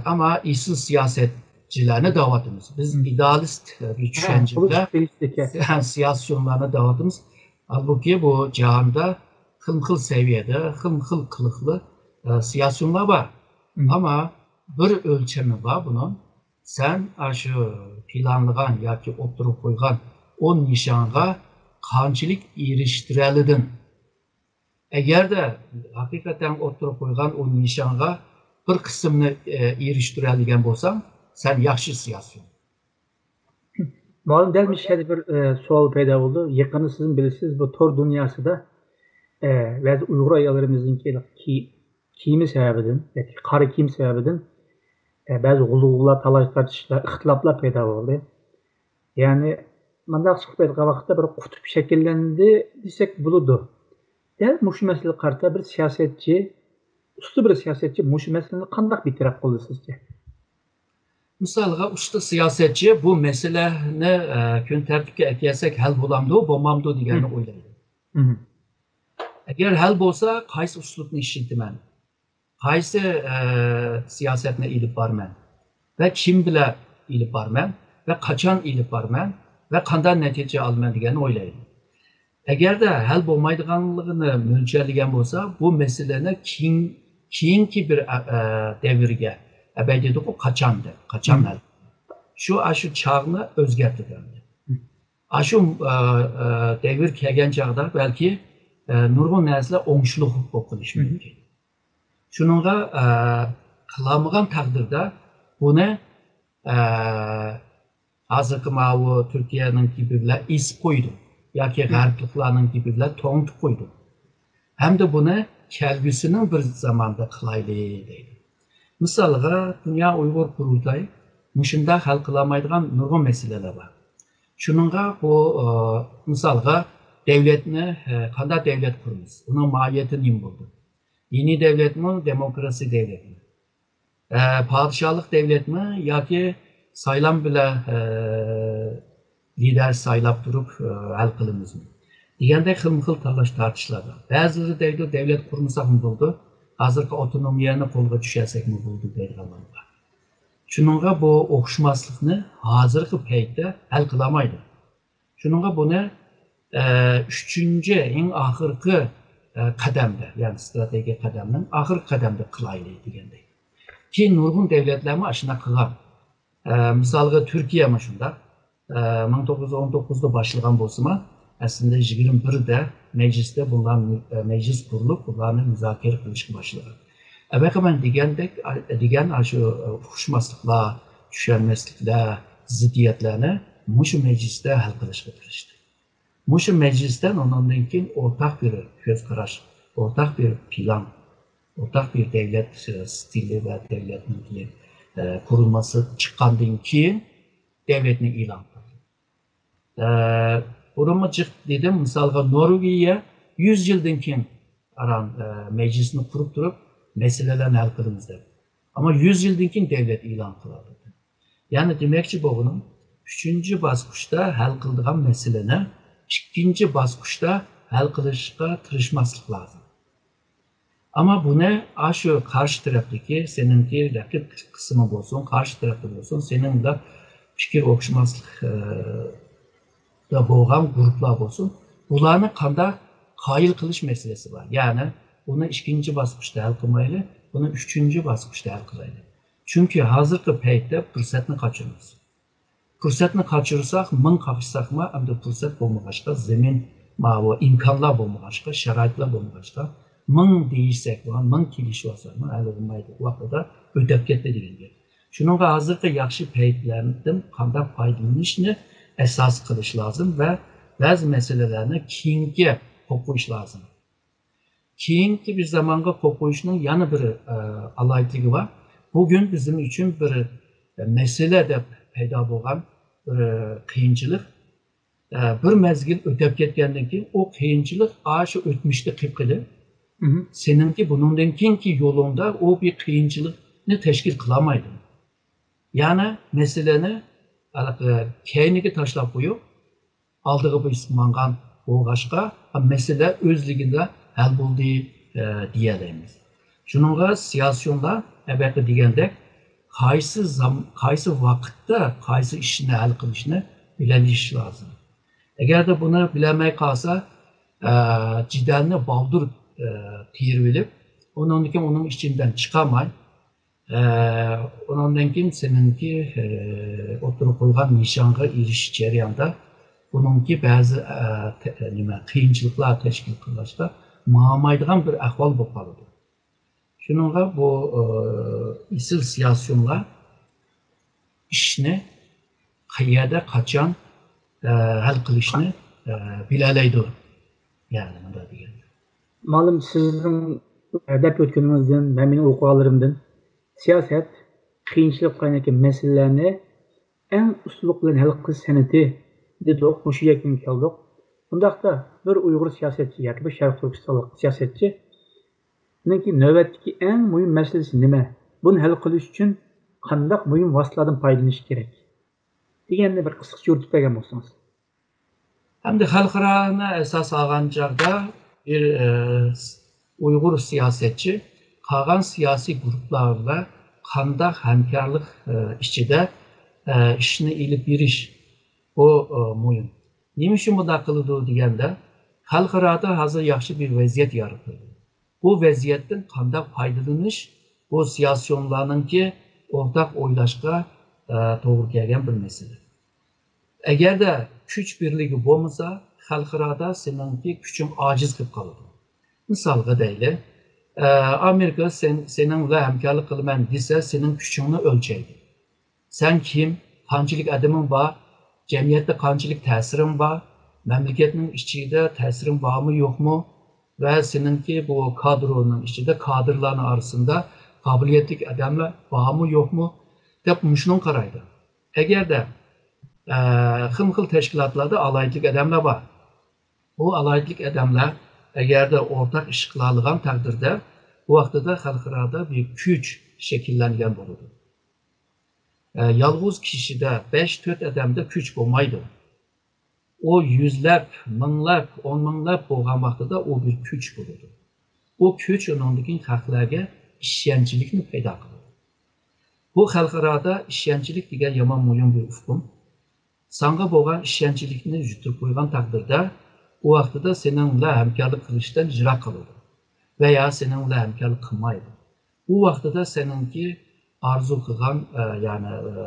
ئەمما ئېسىل سىياسەتچىلەرنى دەۋاتىمىز. بىز ئىدېئالىست، ئە، بىر چۈشەنچە بىلەن سىياسىيونلارنى دەۋاتىمىز. ھالبۇكى، بۇ جاھاندا خىلمۇ خىل سەۋىيەدە، خىلمۇ خىل قىلىقلىق، ئە، سىياسىيونلار بار. ئەمما بىر ئۆلچىمى بار بۇنىڭ. سەن ئاشۇ پىلانلىغان ياكى ئوتتۇرىغا قويغان ئون نىشانغا قانچىلىك ئېرىشتۈرەلىدىڭ؟ ئەگەردە ھەقىقەتەن ئوتتۇرىغا قويغان ئۇ نىشانغا بىر قىسمىنى، ئە، ئېرىشتۈرەلىگەن بولساڭ، سەن ياخشى سىياسىيون. مۇئەللىم، دەل مۇشۇ يەردە بىر، ئە، سوئال پەيدا بولدى. يېقىندا سىزمۇ بىلىسىز، بۇ تور دۇنياسىدا، ئە، بەزى ئۇيغۇر ئاياللىرىمىزنىڭكى كىي-، كىيىمى سەۋەبىدىن ياكى قارا كىيىم سەۋەبىدىن، ئە، بەزى غۇلغۇلىلار، تالاش-تارتىشلار، ئىختىلاپلار پەيدا بولدى. يەنى مۇنداق چىقىپ كەتكەن ۋاقىتتا بىر قۇتۇپ شەكىللەندى دېسەك بولىدۇ. دەل مۇشۇ مەسىلىگە قارىتا بىر سىياسەتچى، ئۇستا بىر سىياسەتچى مۇشۇ مەسىلىنى قانداق بىتەرەپ قىلىدۇ سىزچە؟ مىسالغا، ئۇستا سىياسەتچى بۇ مەسىلىنى، ئە، كۈن تەرتىپكە ئەكەلسەك ھەل بولامدۇ، بولمامدۇ دېگەننى ئويلايدۇ. ئەگەر ھەل بولسا، قايسى ئۇسلۇبنى ئىشلىتىمەن؟ قايسى، ئە، سىياسەتنى ئېلىپ بارىمەن ۋە كىم بىلەن ئېلىپ بارىمەن ۋە قاچان ئېلىپ بارىمەن ۋە قانداق نەتىجە ئالىمەن دېگەننى ئويلايدۇ. ئەگەردە ھەل بولمايدىغانلىقىنى مۆلچەرلىگەن بولسا، بۇ مەسىلىنى كېيىن، كېيىنكى بىر، ئە، ئە، دەۋرگە، ئەبەي دېدۇقۇ، قاچان دەپ، قاچان ھەل؟ شۇ، ئاشۇ چاغنى ئۆزگەرتىدۇ ئەمدى. ئاشۇ، ئە، ئە، دەۋر كەلگەن چاغدا بەلكى، ئە، نۇرغۇن نەرسىلەر ئوڭشىلىق بولۇپ قېلىشى مۇمكىن. شۇنىڭغا، ئە، قىلالمىغان تەقدىردە بۇنى، ئە، ھازىرقى ماۋۇ تۈركىيەنىڭ گېپى بىلەن ئېسىپ قويدۇم ياكى غەربلىكلارنىڭ گېپى بىلەن توڭتۇپ قويدۇم. ھەمدە بۇنى كەلگۈسىنىڭ بىر زاماندا قىلايلى دەيدۇ. مىسالغا، دۇنيا ئۇيغۇر قۇرۇلتايى مۇشۇنداق ھەل قىلالمايدىغان نۇرغۇن مەسىلىلەر بار. شۇنىڭغا بۇ، ئە، مىسالغا، دەۋلەتنى، ئە، قانداق دەۋلەت قۇرىمىز؟ ئۇنىڭ ماھىيىتى نېمە بولىدۇ؟ دىنىي دەۋلەتمۇ، دېموكراتىك دەۋلەتمۇ؟ ئە، پادىشاھلىق دەۋلەتمۇ ياكى سايلام بىلەن، ئە، لىدەر سايلاپ تۇرۇپ، ئە، ھەل قىلىمىزمۇ؟ دېگەندەك خىلمۇ خىل تالاش تارتىشلار بار. بەزىلىرى دەيدۇ، دەۋلەت قۇرمىساقمۇ بولىدۇ، ھازىرقى ئاپتونومىيەنى قولغا چۈشۈرسەكمۇ بولىدۇ دەيدىغانلار بار. شۇنىڭغا بۇ ئوخشىماسلىقنى ھازىرقى پەيتتە ھەل قىلالمايدۇ. شۇنىڭغا بۇنى، ئە، ئۈچىنچى، ئەڭ ئاخىرقى، ئە، قەدەمدە، يەنى ئىستراتېگىيە قەدەمنىڭ ئاخىرقى قەدەمدە قىلايلى دېگەندەك. كېيىن نۇرغۇن دەۋلەتلەرمۇ ئاشۇنداق قىلغان. ئە، مىسالغا، تۈركىيەمۇ شۇنداق. ئە، مىڭ توققۇز يۈز ئون توققۇزدا باشلىغان بولسىمۇ، ئەسلىدە يىگىرمە بىردە مەجلىستە بۇلار، ئە، مەجلىس قۇرۇلۇپ، بۇلارنى مۇزاكىرە قىلىشقا باشلىغان. ئەبەقە مەن دېگەندەك، ئە، دېگەن ئاشۇ، ئە، ئۇقۇشماسلىقلار، چۈشەنمەسلىكلەر، زىددىيەتلەرنى مۇشۇ مەجلىستە ھەل قىلىشقا تىرىشتى. مۇشۇ مەجلىستىن ئۇنىڭدىن كېيىن ئورتاق بىر كۆز قاراش، ئورتاق بىر پىلان، ئورتاق بىر دەۋلەت، ئە، ستىلى ۋە دەۋلەتنىڭكى، ئە، قۇرۇلمىسى چىققاندىن كېيىن دەۋلەتنى ئېلان قىلدى. ئە، بۇرۇنمۇ جىق دېدىم، مىسالغا، نورۋېگىيە يۈز يىلدىن كېيىن ئاران، ئە، مەجلىسنى قۇرۇپ تۇرۇپ، مەسىلىلەرنى ھەل قىلىمىز دەپ. ئەمما يۈز يىلدىن كېيىن دەۋلەت ئېلان قىلىۋاتىدۇ. يەنى دېمەكچى بولغىنىم، ئۈچىنچى باسقۇچتا ھەل قىلىدىغان مەسىلىنى ئىككىنچى باسقۇچتا ھەل قىلىشقا تىرىشماسلىق لازىم. ئەمما بۇنى ئاشۇ قارشى تەرەپتىكى، سېنىڭكى رەقىب قىسمى بولسۇن، قارشى تەرەپتە بولسۇن، سېنىڭ بىلەن پىكىر ئوخشىماسلىق، ئە، دا بولغان گۇرۇپلار بولسۇن، بۇلارنى قانداق قايىل قىلىش مەسىلىسى بار. يەنى بۇنى ئىككىنچى باسقۇچتا ھەل قىلمايلى، بۇنى ئۈچىنچى باسقۇچتا ھەل قىلايلى. چۈنكى ھازىرقى پەيتتە پۇرسەتنى قاچۇرىمىز. پۇرسەتنى قاچۇرساق، مىڭ قاچساقمۇ، ئەمدى پۇرسەت بولمىغاچقا، زېمىن، ماۋۇ ئىمكانلار بولمىغاچقا، شارائىتلار بولمىغاچقا، مىڭ دېيىشسەكمۇ، مىڭ كېلىشىۋالساقمۇ، ھەل بولمايدۇ. ۋاقتىدا ئۆتەپ كەتتى دېگەن گەپ. شۇنىڭغا ھازىرقى ياخشى پەيتلەردىن قانداق پايدىلىنىشنى ئاساس قىلىش لازىم ۋە بەزى مەسىلىلەرنى كېيىنكى قويۇپ قويۇش لازىم. كېيىنكى بىر زامانغا قويۇپ قويۇشنىڭ يەنە بىر، ئە، ئالاھىدىلىكى بار. بۈگۈن بىزنىڭ ئۈچۈن بىر، ئە، مەسىلە دەپ پەيدا بولغان بىر، ئە، قىيىنچىلىق، ئە، بىر مەزگىل ئۆتەپ كەتكەندىن كېيىن ئۇ قىيىنچىلىق ئاشۇ ئۆتمۈشتە قېلىپ قېلىپ، مهم. سېنىڭكى بۇنىڭدىن كېيىنكى يولۇڭدا ئۇ بىر قىيىنچىلىقنى تەشكىل قىلالمايدۇ. يەنى مەسىلىنى ھېلىقى كەينىگە تاشلاپ قويۇپ، ئالدىغا بىز ماڭغان بولغاچقا، مەسىلە ئۆزلۈكىدە ھەل بولدى، ئە، دېيەلەيمىز. شۇنىڭغا سىياسىيونلار ئەبەقى دېگەندەك، قايسى زام-، قايسى ۋاقىتتا قايسى ئىشنى ھەل قىلىشنى بىلەلىشىش لازىم. ئەگەردە بۇنى بىلەلمەي قالسا، ئە، جېدەلنى بالدۇر، ئە، تېرىۋېلىپ، ئۇنىڭدىن كېيىن ئۇنىڭ ئىچىدىن چىقالماي، ئە، ئۇنىڭدىن كېيىن سېنىڭكى، ئە، ئوتتۇرىغا قويغان نىشانغا ئېرىشىش جەريانىدا بۇنىڭكى بەزى، ئە، تە-، نېمە، قىيىنچىلىقلار تەشكىل قىلغاچقا، ماڭالمايدىغان بىر ئەھۋال بولۇپ قالىدۇ. شۇنىڭغا بۇ، ئە، ئېسىل سىياسىيونلار ئىشنى قەيەردە، قاچان، ئە، ھەل قىلىشنى، ئە، بىلەلەيدۇ. يەنى مۇنداق دېگەندە. مالىم، سىزنىڭ دەپ ئۆتكىنىڭىزدىن ۋە مېنىڭ ئوقۇغانلىرىمدىن سىياسەت قىيىنچىلىق قاينىدىكى مەسىلىلەرنى ئەڭ ئۇستىلىق بىلەن ھەل قىلىش سەنئىتى دېدۇق، مۇشۇ يەكۈنگە كەلدۇق. بۇنداقتا بىر ئۇيغۇر سىياسەتچى ياكى بىر شەرقىي تۈركىستانلىق سىياسەتچىنىڭكى نۆۋەتتىكى ئەڭ مۇھىم مەسىلىسى نېمە؟ بۇنى ھەل قىلىش ئۈچۈن قانداق مۇھىم ۋاسىتىلەردىن پايدىلىنىش كېرەك؟ دېگەننى بىر قىسقىچە يورۇتۇپ بەرگەن بولسىڭىز. ئەمدى خەلقئارانى ئاساس ئالغان چاغدا بىر، ئە، ئۇيغۇر سىياسەتچى قالغان سىياسىي گۇرۇپپىلار بىلەن قانداق ھەمكارلىق، ئە، ئىچىدە، ئە، ئىشنى ئېلىپ بېرىش، بۇ، ئە، مۇھىم. نېمە ئۈچۈن بۇنداق قىلىدۇ دېگەندە، خەلقئارادا ھازىر ياخشى بىر ۋەزىيەت يارىتىلدى. بۇ ۋەزىيەتتىن قانداق پايدىلىنىش، بۇ سىياسىيونلارنىڭكى ئورتاق ئويلاشقا، ئە، توغرا كەلگەن بىر مەسىلە. ئەگەردە كۈچ بىرلىكى بولمىسا، خەلقئارادا سېنىڭكى كۈچۈڭ ئاجىز قېلىپ قالىدۇ. مىسالغا دەيلى، ئە، ئامېرىكا سەن، سېنىڭ بىلەن ھەمكارلىق قىلىمەن دېسە، سېنىڭ كۈچۈڭنى ئۆلچەيدۇ. سەن كىم، قانچىلىك ئادىمىڭ بار، جەمئىيەتتە قانچىلىك تەسىرىڭ بار، مەملىكەتنىڭ ئىچىدە تەسىرىڭ بارمۇ، يوقمۇ ۋە سېنىڭكى بۇ كادرونىڭ ئىچىدە، كادىرلارنىڭ ئارىسىدا قابىلىيەتلىك ئادەملەر بارمۇ، يوقمۇ دەپ مۇشۇنىڭغا قارايدۇ. ئەگەردە، ئە، خىلمۇ خىل تەشكىلاتلاردا ئالاھىدىلىك ئادەملەر بار. بۇ ئالاھىدىلىك ئادەملەر ئەگەردە ئورتاق ئىش قىلالىغان تەقدىردە، بۇ ۋاقتىدا خەلقئارادا بىر كۈچ شەكىللەنگەن بولىدۇ. ئە، يالغۇز كىشىدە، بەش، تۆت ئادەمدە كۈچ بولمايدۇ. ئۇ يۈزلەپ، مىڭلاپ، ئون مىڭلاپ بولغان ۋاقتىدا ئۇ بىر كۈچ بولىدۇ. بۇ كۈچ ئۇنىڭدىن كېيىن خەقلەرگە ئىشەنچلىكنى پەيدا قىلىدۇ. بۇ خەلقئارادا ئىشەنچلىك دېگەن يامان مۇھىم بىر ئۇقۇم. ساڭا بولغان ئىشەنچلىكنى يىتىپ قويغان تەقدىردە، ئۇ ۋاقتىدا سېنىڭ بىلەن ھەمكارلىق قىلىشتىن يىراق قالىدۇ ۋە يا سېنىڭ بىلەن ھەمكارلىق قىلمايدۇ. ئۇ ۋاقتىدا سېنىڭكى ئارزۇ قىلغان، ئە، يەنى، ئە،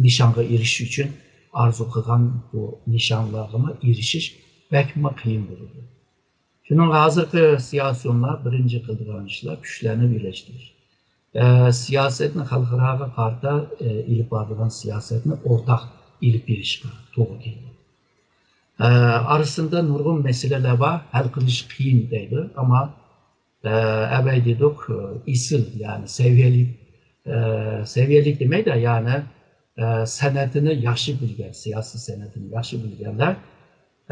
نىشانغا ئېرىشىش ئۈچۈن ئارزۇ قىلغان بۇ نىشانلارغىمۇ ئېرىشىش بەكمۇ قىيىن بولىدۇ. شۇنىڭغا ھازىرقى سىياسىيونلار بىرىنچى قىلىدىغان ئىشلار كۈچلەرنى بىرلەشتۈرۈش. ئە، سىياسەتنى خەلقئاراغا قارىتا، ئە، ئېلىپ بارىدىغان سىياسەتنى ئورتاق ئېلىپ بېرىشقا توغرا كېلىدۇ. ئە، ئارىسىدا نۇرغۇن مەسىلىلەر بار، ھەل قىلىش قىيىن دەيدۇ. ئەمما، ئە، ئەۋەي دېدۇق، ئېسىل، يەنى سەۋىيەلىك ئە، سەۋىيەلىك دېمەيدۇ، يەنى، ئە، سەنئىتىنى ياخشى بىلگەن، سىياسىي سەنئىتىنى ياخشى بىلگەنلەر،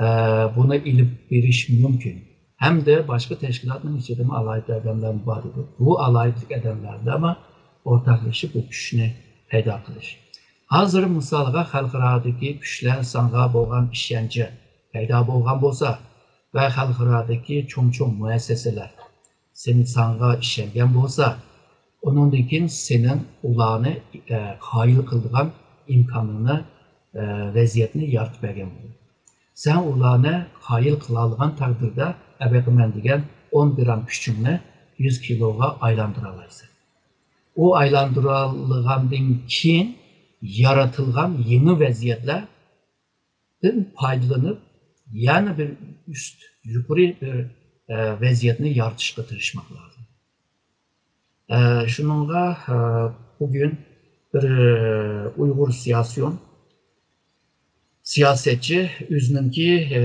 ئە، بۇنى ئېلىپ بېرىش مۇمكىن. ھەمدە باشقا تەشكىلاتنىڭ ئىچىدىمۇ ئالاھىدە ئادەملەر بار ئىدى. بۇ ئالاھىدىلىك ئادەملەردىمۇ ئورتاقلىشىپ بۇ كۈچنى پەيدا قىلىش. ھازىر مىسالغا خەلقئارادىكى كۈچلەر ساڭا بولغان ئىشەنچى پەيدا بولغان بولسا ۋە خەلقئارادىكى چوڭ-چوڭ مۇئەسسەسەلەر سېنى، ساڭا ئىشەنگەن بولسا، ئۇنىڭدىن كېيىن سېنىڭ ئۇلارنى، ئە، قايىل قىلىدىغان ئىمكانىڭنى، ئە، ۋەزىيەتنى يارىتىپ بەرگەن بولىدۇ. سەن ئۇلارنى قايىل قىلالىغان تەقدىردە، ئەبەقىمەن دېگەن ئون گرام كۈچۈڭنى يۈز كىلوغا ئايلاندۇرالايسەن. ئۇ ئايلاندۇرالىغاندىن كېيىن يارىتىلغان يېڭى ۋەزىيەتلەردىن پايدىلىنىپ، يەنە بىر ئۈست، يۇقىرى بىر، ئە، ۋەزىيەتنى يارىتىشقا تىرىشماق لازىم. ئە، شۇنىڭغا، ئە، بۈگۈن بىر، ئە، ئۇيغۇر سىياسىيون، سىياسەتچى ئۆزىنىڭكى، ئە،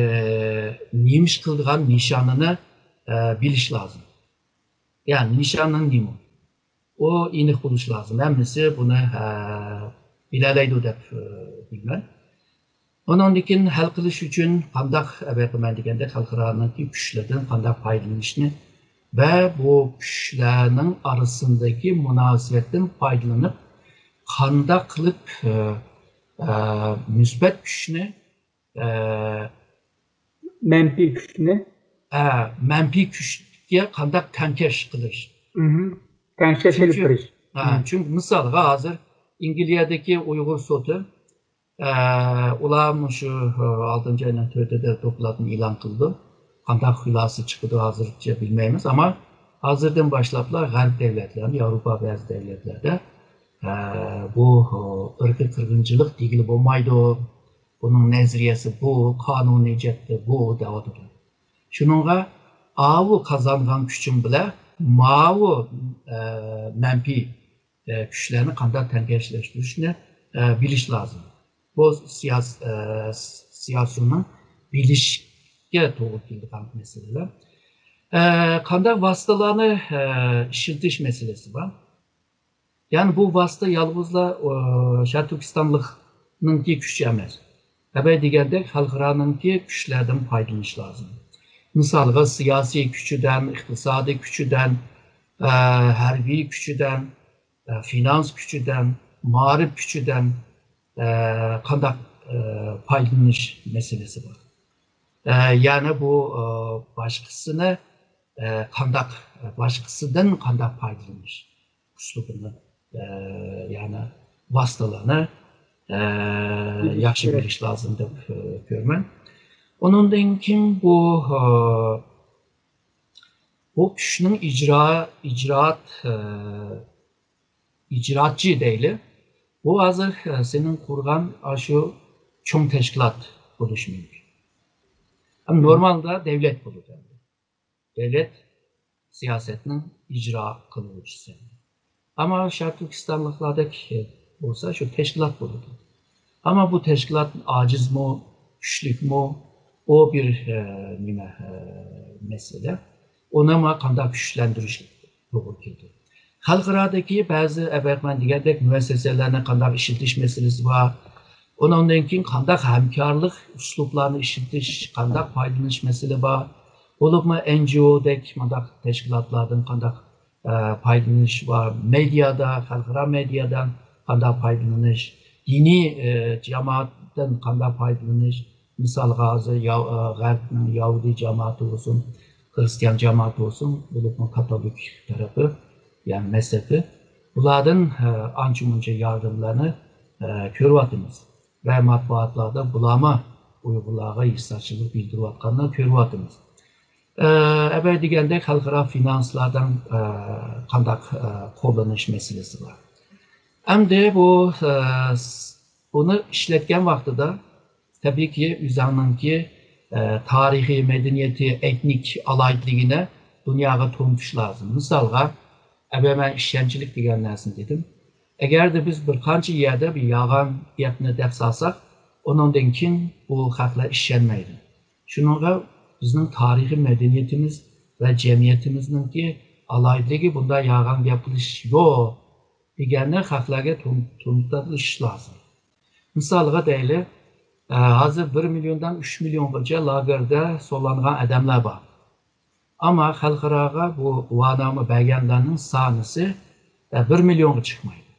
نېمە ئىش قىلىدىغان نىشانىنى، ئە، بىلىش لازىم. يەنى نىشانىڭ نېمە؟ ئۇ ئېنىق بولۇشى لازىم. ھەممىسى بۇنى، ئە، بىلەلەيدۇ دەپ، ئە، بىلىمەن. ئۇنىڭدىن كېيىن ھەل قىلىش ئۈچۈن قانداق، ئەبەقىمەن دېگەندەك، خەلقئارانىڭكى كۈچلىرىدىن قانداق پايدىلىنىشنى ۋە بۇ كۈچلەرنىڭ ئارىسىندىكى مۇناسىۋەتتىن پايدىلىنىپ، قانداق قىلىپ، ئە، ئە، مۇسبەت كۈچنى، ئە، مەنپىي كۈچنى، ئە، مەنپىي كۈچكە قانداق تەڭكەش قىلىش. مهم. تەڭكەش ئېلىپ چۈنكى، بېرىش. ھە، مم. چۈنكى مىسالغا ھازىر ئەنگلىيەدىكى ئۇيغۇر سوتى، ئە، ئۇلار مۇشۇ، ئە، ئالتىنچى ئاينىڭ تۆتىدە دوكلاتنى ئېلان قىلىدۇ. قانداق خۇلاسە چىقىدۇ ھازىرچە بىلمەيمىز، ئەمما ھازىردىن باشلاپلا غەرب دەۋلەتلەرنى، ياۋروپا بەزى دەۋلەتلەردە، ئە، بۇ، ئە، ئىرقىي قىرغىنچىلىق دېگىلى بولمايدۇ. بۇنىڭ نەزەرىيەسى بۇ، قانۇنىي جەھەتتە بۇ دەۋاتىدۇ. شۇنىڭغا ئاۋۇ قازانغان كۈچۈم بىلەن ماۋۇ، ئە، مەنپىي، ئە، كۈچلەرنى قانداق تەڭكەشلەشتۈرۈشنى، ئە، بىلىش لازىم. بۇ سىياس-، ئە، سىياسىيوننىڭ بىلىشكە توغرا كېلىدىغان مەسىلىلەر. ئە، قانداق ۋاسىتىلارنى، ئە، ئىشلىتىش مەسىلىسى بار. يەنى بۇ ۋاسىتە يالغۇزلا، ئۇ، شەرقىي تۈركىستانلىقنىڭكى كۈچى ئەمەس. ئەبەي دېگەندەك خەلقئارانىڭكى كۈچلەردىن پايدىلىنىش لازىم. مىسالغا سىياسىي كۈچىدىن، ئىقتىسادىي كۈچىدىن، ئە، ھەربىي كۈچىدىن، ئە، فىنانس كۈچىدىن، مائارىپ كۈچىدىن، ئە، قانداق، ئە، پايدىلىنىش مەسىلىسى بار. ئە، يەنى بۇ، ئە، باشقىسىنى، ئە، قانداق، باشقىسىدىن قانداق پايدىلىنىش ئۇسلۇبىنى، ئە، يەنى ۋاسىتىلارنى، ئە، بىلىش ياخشى كېرەك. بىلىش لازىم دەپ، ئە، كۆرىمەن. ئۇنىڭدىن كېيىن بۇ، ئە، بۇ كۈچنىڭ ئىجرا-، ئىجرائات، ئە، ئىجرائاتچى دەيلى. بۇ ھازىر، ئە، سېنىڭ قۇرغان ئاشۇ چوڭ تەشكىلات بولۇشى مۇمكىن. ھەم نورمالدا دەۋلەت بولىدۇ. دەۋلەت سىياسەتنىڭ ئىجرا قىلغۇچىسى. ئەمما شەرقىي تۈركىستانلىقلاردەك بولسا شۇ تەشكىلات بولىدۇ. ئەمما بۇ تەشكىلات ئاجىزمۇ، كۈچلۈكمۇ، ئۇ بىر، ئە، نېمە، ئە، مەسىلە. ئۇنى ما قانداق كۈچلەندۈرۈش توغرا كېلىدۇ. خەلقئارادىكى بەزى ئەبەقمەن دېگەندەك مۇئەسسەسەلەرنى قانداق ئىشلىتىش مەسىلىسى بار. ئۇنىڭدىن كېيىن قانداق ھەمكارلىق ئۇسلۇبلارنى ئىشلىتىش، قانداق پايدىلىنىش مەسىلە بار. بولۇپمۇ ئېن جى ئو دەك مۇنداق تەشكىلاتلاردىن قانداق، ئە، پايدىلىنىش بار. مېدىيادا، خەلقئارا مېدىيادىن قانداق پايدىلىنىش، دىنىي، ئە، جامائەتتىن قانداق پايدىلىنىش، مىسالغا، ھازىر ياۋ-، ئە، غەربنىڭ يەھۇدىي جامائىتى بولسۇن، خىرىستىيان جامائىتى بولسۇن، بولۇپمۇ كاتولىك تەرىپى، يەنى مەزھىپى، بۇلاردىن، ئە، ئانچە-مۇنچە ياردەملەرنى، ئە، كۆرۈۋاتىمىز. ۋە مەتبۇئاتلاردا بۇلارمۇ ئۇيغۇرلارغا ھېسداشلىق بىلدۈرۈۋاتقانلىقىنى كۆرۈۋاتىمىز. ئە، ئەۋەل دېگەندەك خەلقئارا فىنانسلاردىن، ئە، قانداق، ئە، قوللىنىش مەسىلىسى بار. ئەمدى بۇ، ئە، س-، بۇنى ئىشلەتكەن ۋاقتىدا، تەبىئىيكى، ئۆزۈڭنىڭكى، ئە، تارىخىي، مەدەنىيىتى، ئېتنىك ئالاھىدىلىكىنى دۇنياغا تونۇتۇش لازىم. مىسالغا، ئەبەمەن ئىشەنچلىك دېگەن نەرسىنى دېدىم. ئەگەردە بىز بىر قانچە يەردە بىر يالغان گەپنى دەپ سالساق، ئۇنىڭدىن كېيىن بۇ خەقلەر ئىشەنمەيدۇ. شۇنىڭغا بىزنىڭ تارىخىي مەدەنىيىتىمىز ۋە جەمئىيىتىمىزنىڭكى ئالاھىدىلىكى بۇنداق يالغان گەپ قىلىش يوق. دېگەننى خەقلەرگە تونۇتۇش لازىم. مىسالغا دەيلى، ھازىر بىر مىليوندىن ئۈچ مىليونغىچە لاگېردا سولانغان ئادەملەر بار. ئەمما خەلقئاراغا بۇ گۇۋاھنامە بەرگەنلەرنىڭ سانىسى بىر مىليونغا چىقمايدۇ.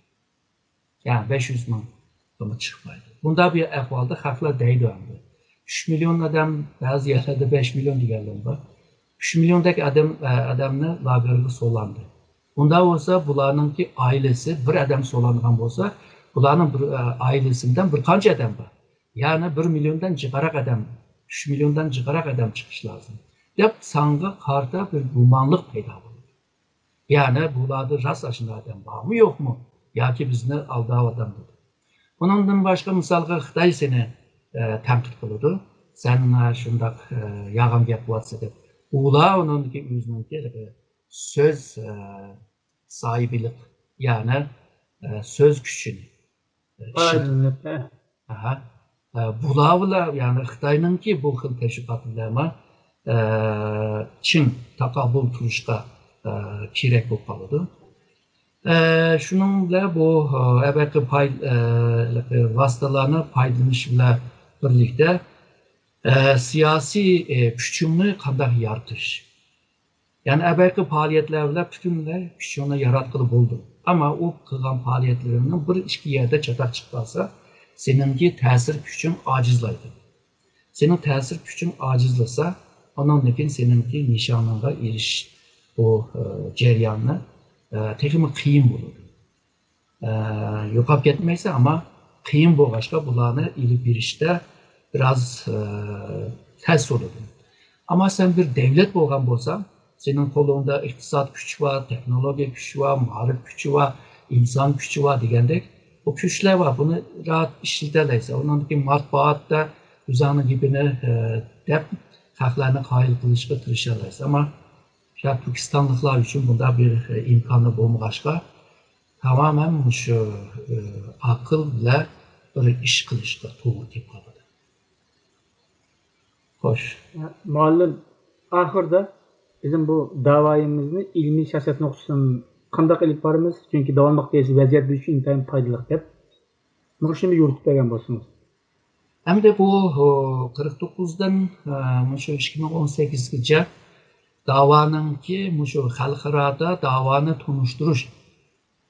يەنى بەش يۈز مىڭغىمۇ چىقمايدۇ. بۇنداق بىر ئەھۋالدا خەقلەر دەيدۇ ئەمدى. ئۈچ مىليون ئادەم، بەزى يەرلەردە بەش مىليون دېگەنلەر بار. ئۈچ مىليوندەك ئادەم، ئادەمنى لاگېرغا سولاندى. ئۇنداق بولسا بۇلارنىڭكى ئائىلىسى، بىر ئادەم سولانغان بولسا، بۇلارنىڭ بىر، ئائىلىسىدىن بىر قانچە ئادەم بار؟ يەنى بىر مىليوندىن جىقراق ئادەم، ئۈچ مىليوندىن جىقراق ئادەم چىقىشى لازىم، دەپ سانغا قارىتا بىر گۇمانلىق پەيدا بولىدۇ. يەنى بۇلاردا راست ئاشۇنداق ئادەم بارمۇ يوقمۇ ياكى بىزنى ئالداۋاتامدۇ دەپ. ئۇنىڭدىن باشقا مىسالغا خىتاي سېنى تەنقىد قىلىدۇ. سەن شۇنداق يالغان گەپ قىلىۋاتىسەن دەپ. ئۇلار ئۇنىڭدىكى ئۆزىنىڭكى سۆز ساھىبىلىق، يەنى سۆز كۈچىنى ئاھا. بۇلار بىلەن، يەنى خىتاينىڭكى بۇ خىل تەشۋىقاتى بىلەن چىڭ تاقابىل تۇرۇشقا كېرەك بولۇپ قالىدۇ. شۇنىڭ بىلەن بۇ ھەقىقىي پاي-، ۋاسىتىلارنى پايدىلىنىش بىلەن بىرلىكتە سىياسىي كۈچۈڭنى قانداق يارىتىش؟ يەنى ئەبەقى پائالىيەتلەر بىلەن پۈتۈنلەي كۈچۈڭنى ياراتقىلى بولىدۇ. ئەمما ئۇ قىلغان پائالىيەتلىرىڭنىڭ بىر ئىككى يەردە چاتاق چىقىپ قالسا، سېنىڭكى تەسىر كۈچۈڭ ئاجىزلايدۇ. سېنىڭ تەسىر كۈچۈڭ ئاجىزلىسا، ئاندىن كېيىن سېنىڭكى نىشانىڭغا ئېرىشىش بۇ، ئە، جەرياننى، ئە، تېخىمۇ قىيىن بولىدۇ. ئە، يوقاپ كەتمەيسەن، ئەمما قىيىن بولغاچقا بۇلارنى ئېلىپ بېرىشتە بىراز، ئە، تەس بولىدۇ. ئەمما سەن بىر دەۋلەت بولغان بولساڭ، سېنىڭ قولۇڭدا ئىقتىساد كۈچى بار، تېخنولوگىيە كۈچى بار، مائارىپ كۈچى بار، ئىنسان كۈچى بار دېگەندەك، بۇ كۈچلەر بار، بۇنى راھەت ئىشلىتەلەيسەن. ئۇنىڭدىن كېيىن مەتبۇئاتتا ئۆزۈڭنىڭ گېپىنى، ئە، دەپ، خەقلەرنى قايىل قىلىشقا تىرىشالايسەن. ئەمما شەرقىي تۈركىستانلىقلار ئۈچۈن بۇنداق بىر، ئە، ئىمكانى بولمىغاچقا، تامامەن مۇشۇ، ئە، ئاقىل بىلەن بىر ئىش قىلىشقا توغرا كېلىپ قالىدۇ. خوش. مۇئەللىم، ئاخىردا بىزنىڭ بۇ داۋايىمىزنى ئىلمىي سىياسەت نۇقتىسىدىن قانداق ئېلىپ بارىمىز؟ چۈنكى داۋاملىق دېيىسىز، ۋەزىيەت بىز ئۈچۈن ئىنتايىن پايدىلىق دەپ. مۇشۇنى يورۇتۇپ بەرگەن بولسىڭىز. ئەمدى بۇ، ئۇ، قىرىق توققۇزدىن، ئە، مۇشۇ ئىككى مىڭ ئون سەككىزگىچە داۋانىڭكى مۇشۇ خەلقئارادا داۋانى تونۇشتۇرۇش،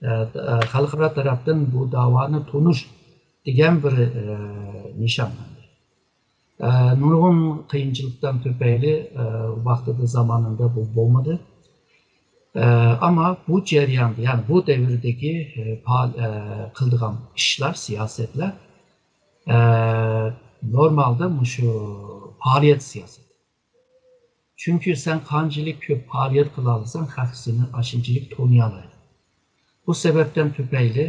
ئە، ئە، خەلقئارا تەرەپتىن بۇ داۋانى تونۇش دېگەن بىر، ئە، نىشانلاندى. ئە، نۇرغۇن قىيىنچىلىقتىن تۈپەيلى، ئە، ۋاقتىدا، زامانىدا بۇ بولمىدى. ئە، ئەمما بۇ جەرياندا، يەنى بۇ دەۋردىكى، ئە، پائال-، ئە، قىلىدىغان ئىشلار، سىياسەتلەر، ئە، نورمالدا مۇشۇ پائالىيەت سىياسىتى. چۈنكى سەن قانچىلىك كۆپ پائالىيەت قىلالىساڭ، خەق سېنى ئاشۇنچىلىك تونۇيالايدۇ. بۇ سەۋەبتىن تۈپەيلى،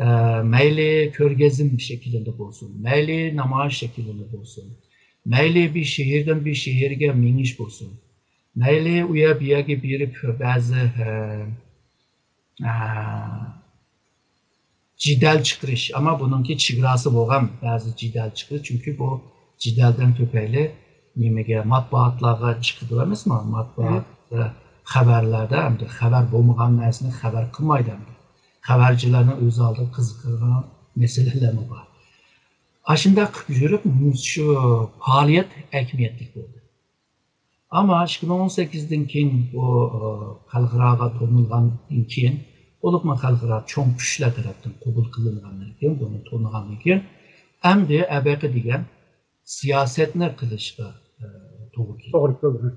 ئە، مەيلى كۆرگەزمە شەكلىدە بولسۇن، مەيلى نامايىش شەكلىدە بولسۇن، مەيلى بىر شەھەردىن بىر شەھەرگە مېڭىش بولسۇن، مەيلى ئۇ يەر بۇ يەرگە بېرىپ بەزى، ئە، ئە، جېدەل چىقىرىش، ئەمما بۇنىڭكى چېگراسى بولغان بەزى جېدەل چىقىرىش، چۈنكى بۇ جېدەلدىن تۈپەيلى نېمىگە، مەتبۇئاتلارغا چىقىدۇ ئەمەسمۇ؟ مەتبۇئاتتا، خەۋەرلەردە ئەمدى خەۋەر بولمىغان نەرسىنى خەۋەر قىلمايدۇ ئەمدى. خەۋەرچىلەرنىڭ ئۆز ئالدىغا قىزىقىدىغان مەسىلىلەرمۇ بار. ئاشۇنداق قىلىپ يۈرۈپ، مۇشۇ پائالىيەت ئەھمىيەتلىك بولدى. ئەمما ئىككى مىڭ ئون سەككىزدىن كېيىن بۇ، ئە، خەلقئاراغا تونۇلغاندىن كېيىن، بولۇپمۇ خەلقئارا چوڭ كۈچلەر تەرەپتىن قوبۇل قىلىنغاندىن كېيىن، بۇنى تونۇغاندىن كېيىن، ئەمدى ئەبەقە دېگەن سىياسەتنى قىلىشقا، ئە، توغرا كېلىدۇ. توغرا كېلىدۇ.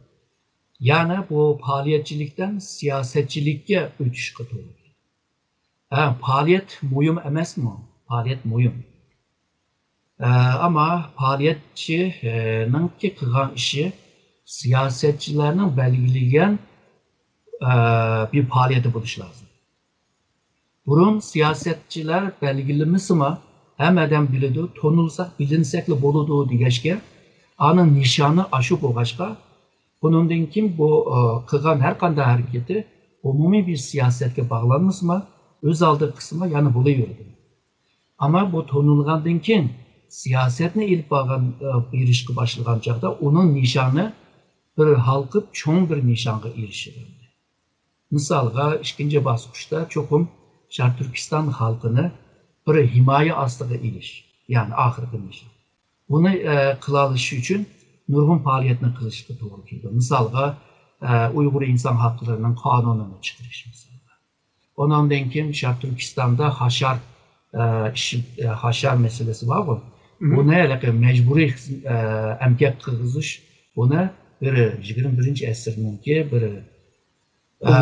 يەنى بۇ پائالىيەتچىلىكتىن سىياسەتچىلىككە ئۆتۈشكە توغرا كېلىدۇ. ھە، پائالىيەت مۇھىم ئەمەسمۇ؟ پائالىيەت مۇھىم. ئە، ئەمما پائالىيەتچىنىڭكى قىلغان ئىشى سىياسەتچىلەرنىڭ بەلگىلىگەن، ئە، بىر پائالىيىتى بولۇشى لازىم. بۇرۇن سىياسەتچىلەر بەلگىلىمىسىمۇ، ھەممە ئادەم بىلىدۇ، تونۇلساق، بىلىنسەكلا بولىدۇ دېگەچكە، ئانىڭ نىشانى ئاشۇ بولغاچقا، بۇنىڭدىن كېيىن بۇ، ئە، قىلغان ھەر قانداق ھەرىكىتى ئومۇمىي بىر سىياسەتكە باغلانمىسىمۇ، ئۆز ئالدىغا قىلسىمۇ يەنە بولۇۋېرىدۇ. ئەمما بۇ تونۇلغاندىن كېيىن سىياسەتنى ئېلىپ بارغان، ئە، بېرىشقا باشلىغان چاغدا ئۇنىڭ نىشانى بىر ھالقىپ چوڭ بىر نىشانغا ئېرىشىدۇ. مىسالغا، ئىككىنچى باسقۇچتا چوقۇم شەرقىي تۈركىستان خەلقىنى بىر ھىمايە ئاستىغا ئېلىش، يەنى ئاخىرقى نىشان. بۇنى، ئە، قىلالىشى ئۈچۈن نۇرغۇن پائالىيەتنى قىلىشقا توغرا كېلىدۇ. مىسالغا، ئە، ئۇيغۇر ئىنسان ھەقلىرىنىڭ قانۇنىنى چىقىرىش، مىسالغا. ئۇنىڭدىن كېيىن شەرقىي تۈركىستاندا ھاشار، ئە، ئىش، ئە، ھاشار مەسىلىسى بارغۇ. بۇنى ھېلىقى مەجبۇرىي خىز-، ئە، ئەمگەك قىلغۇزۇش، بۇنى بىر يىگىرمە بىرىنچى ئەسىرنىڭكى بىر، ئە،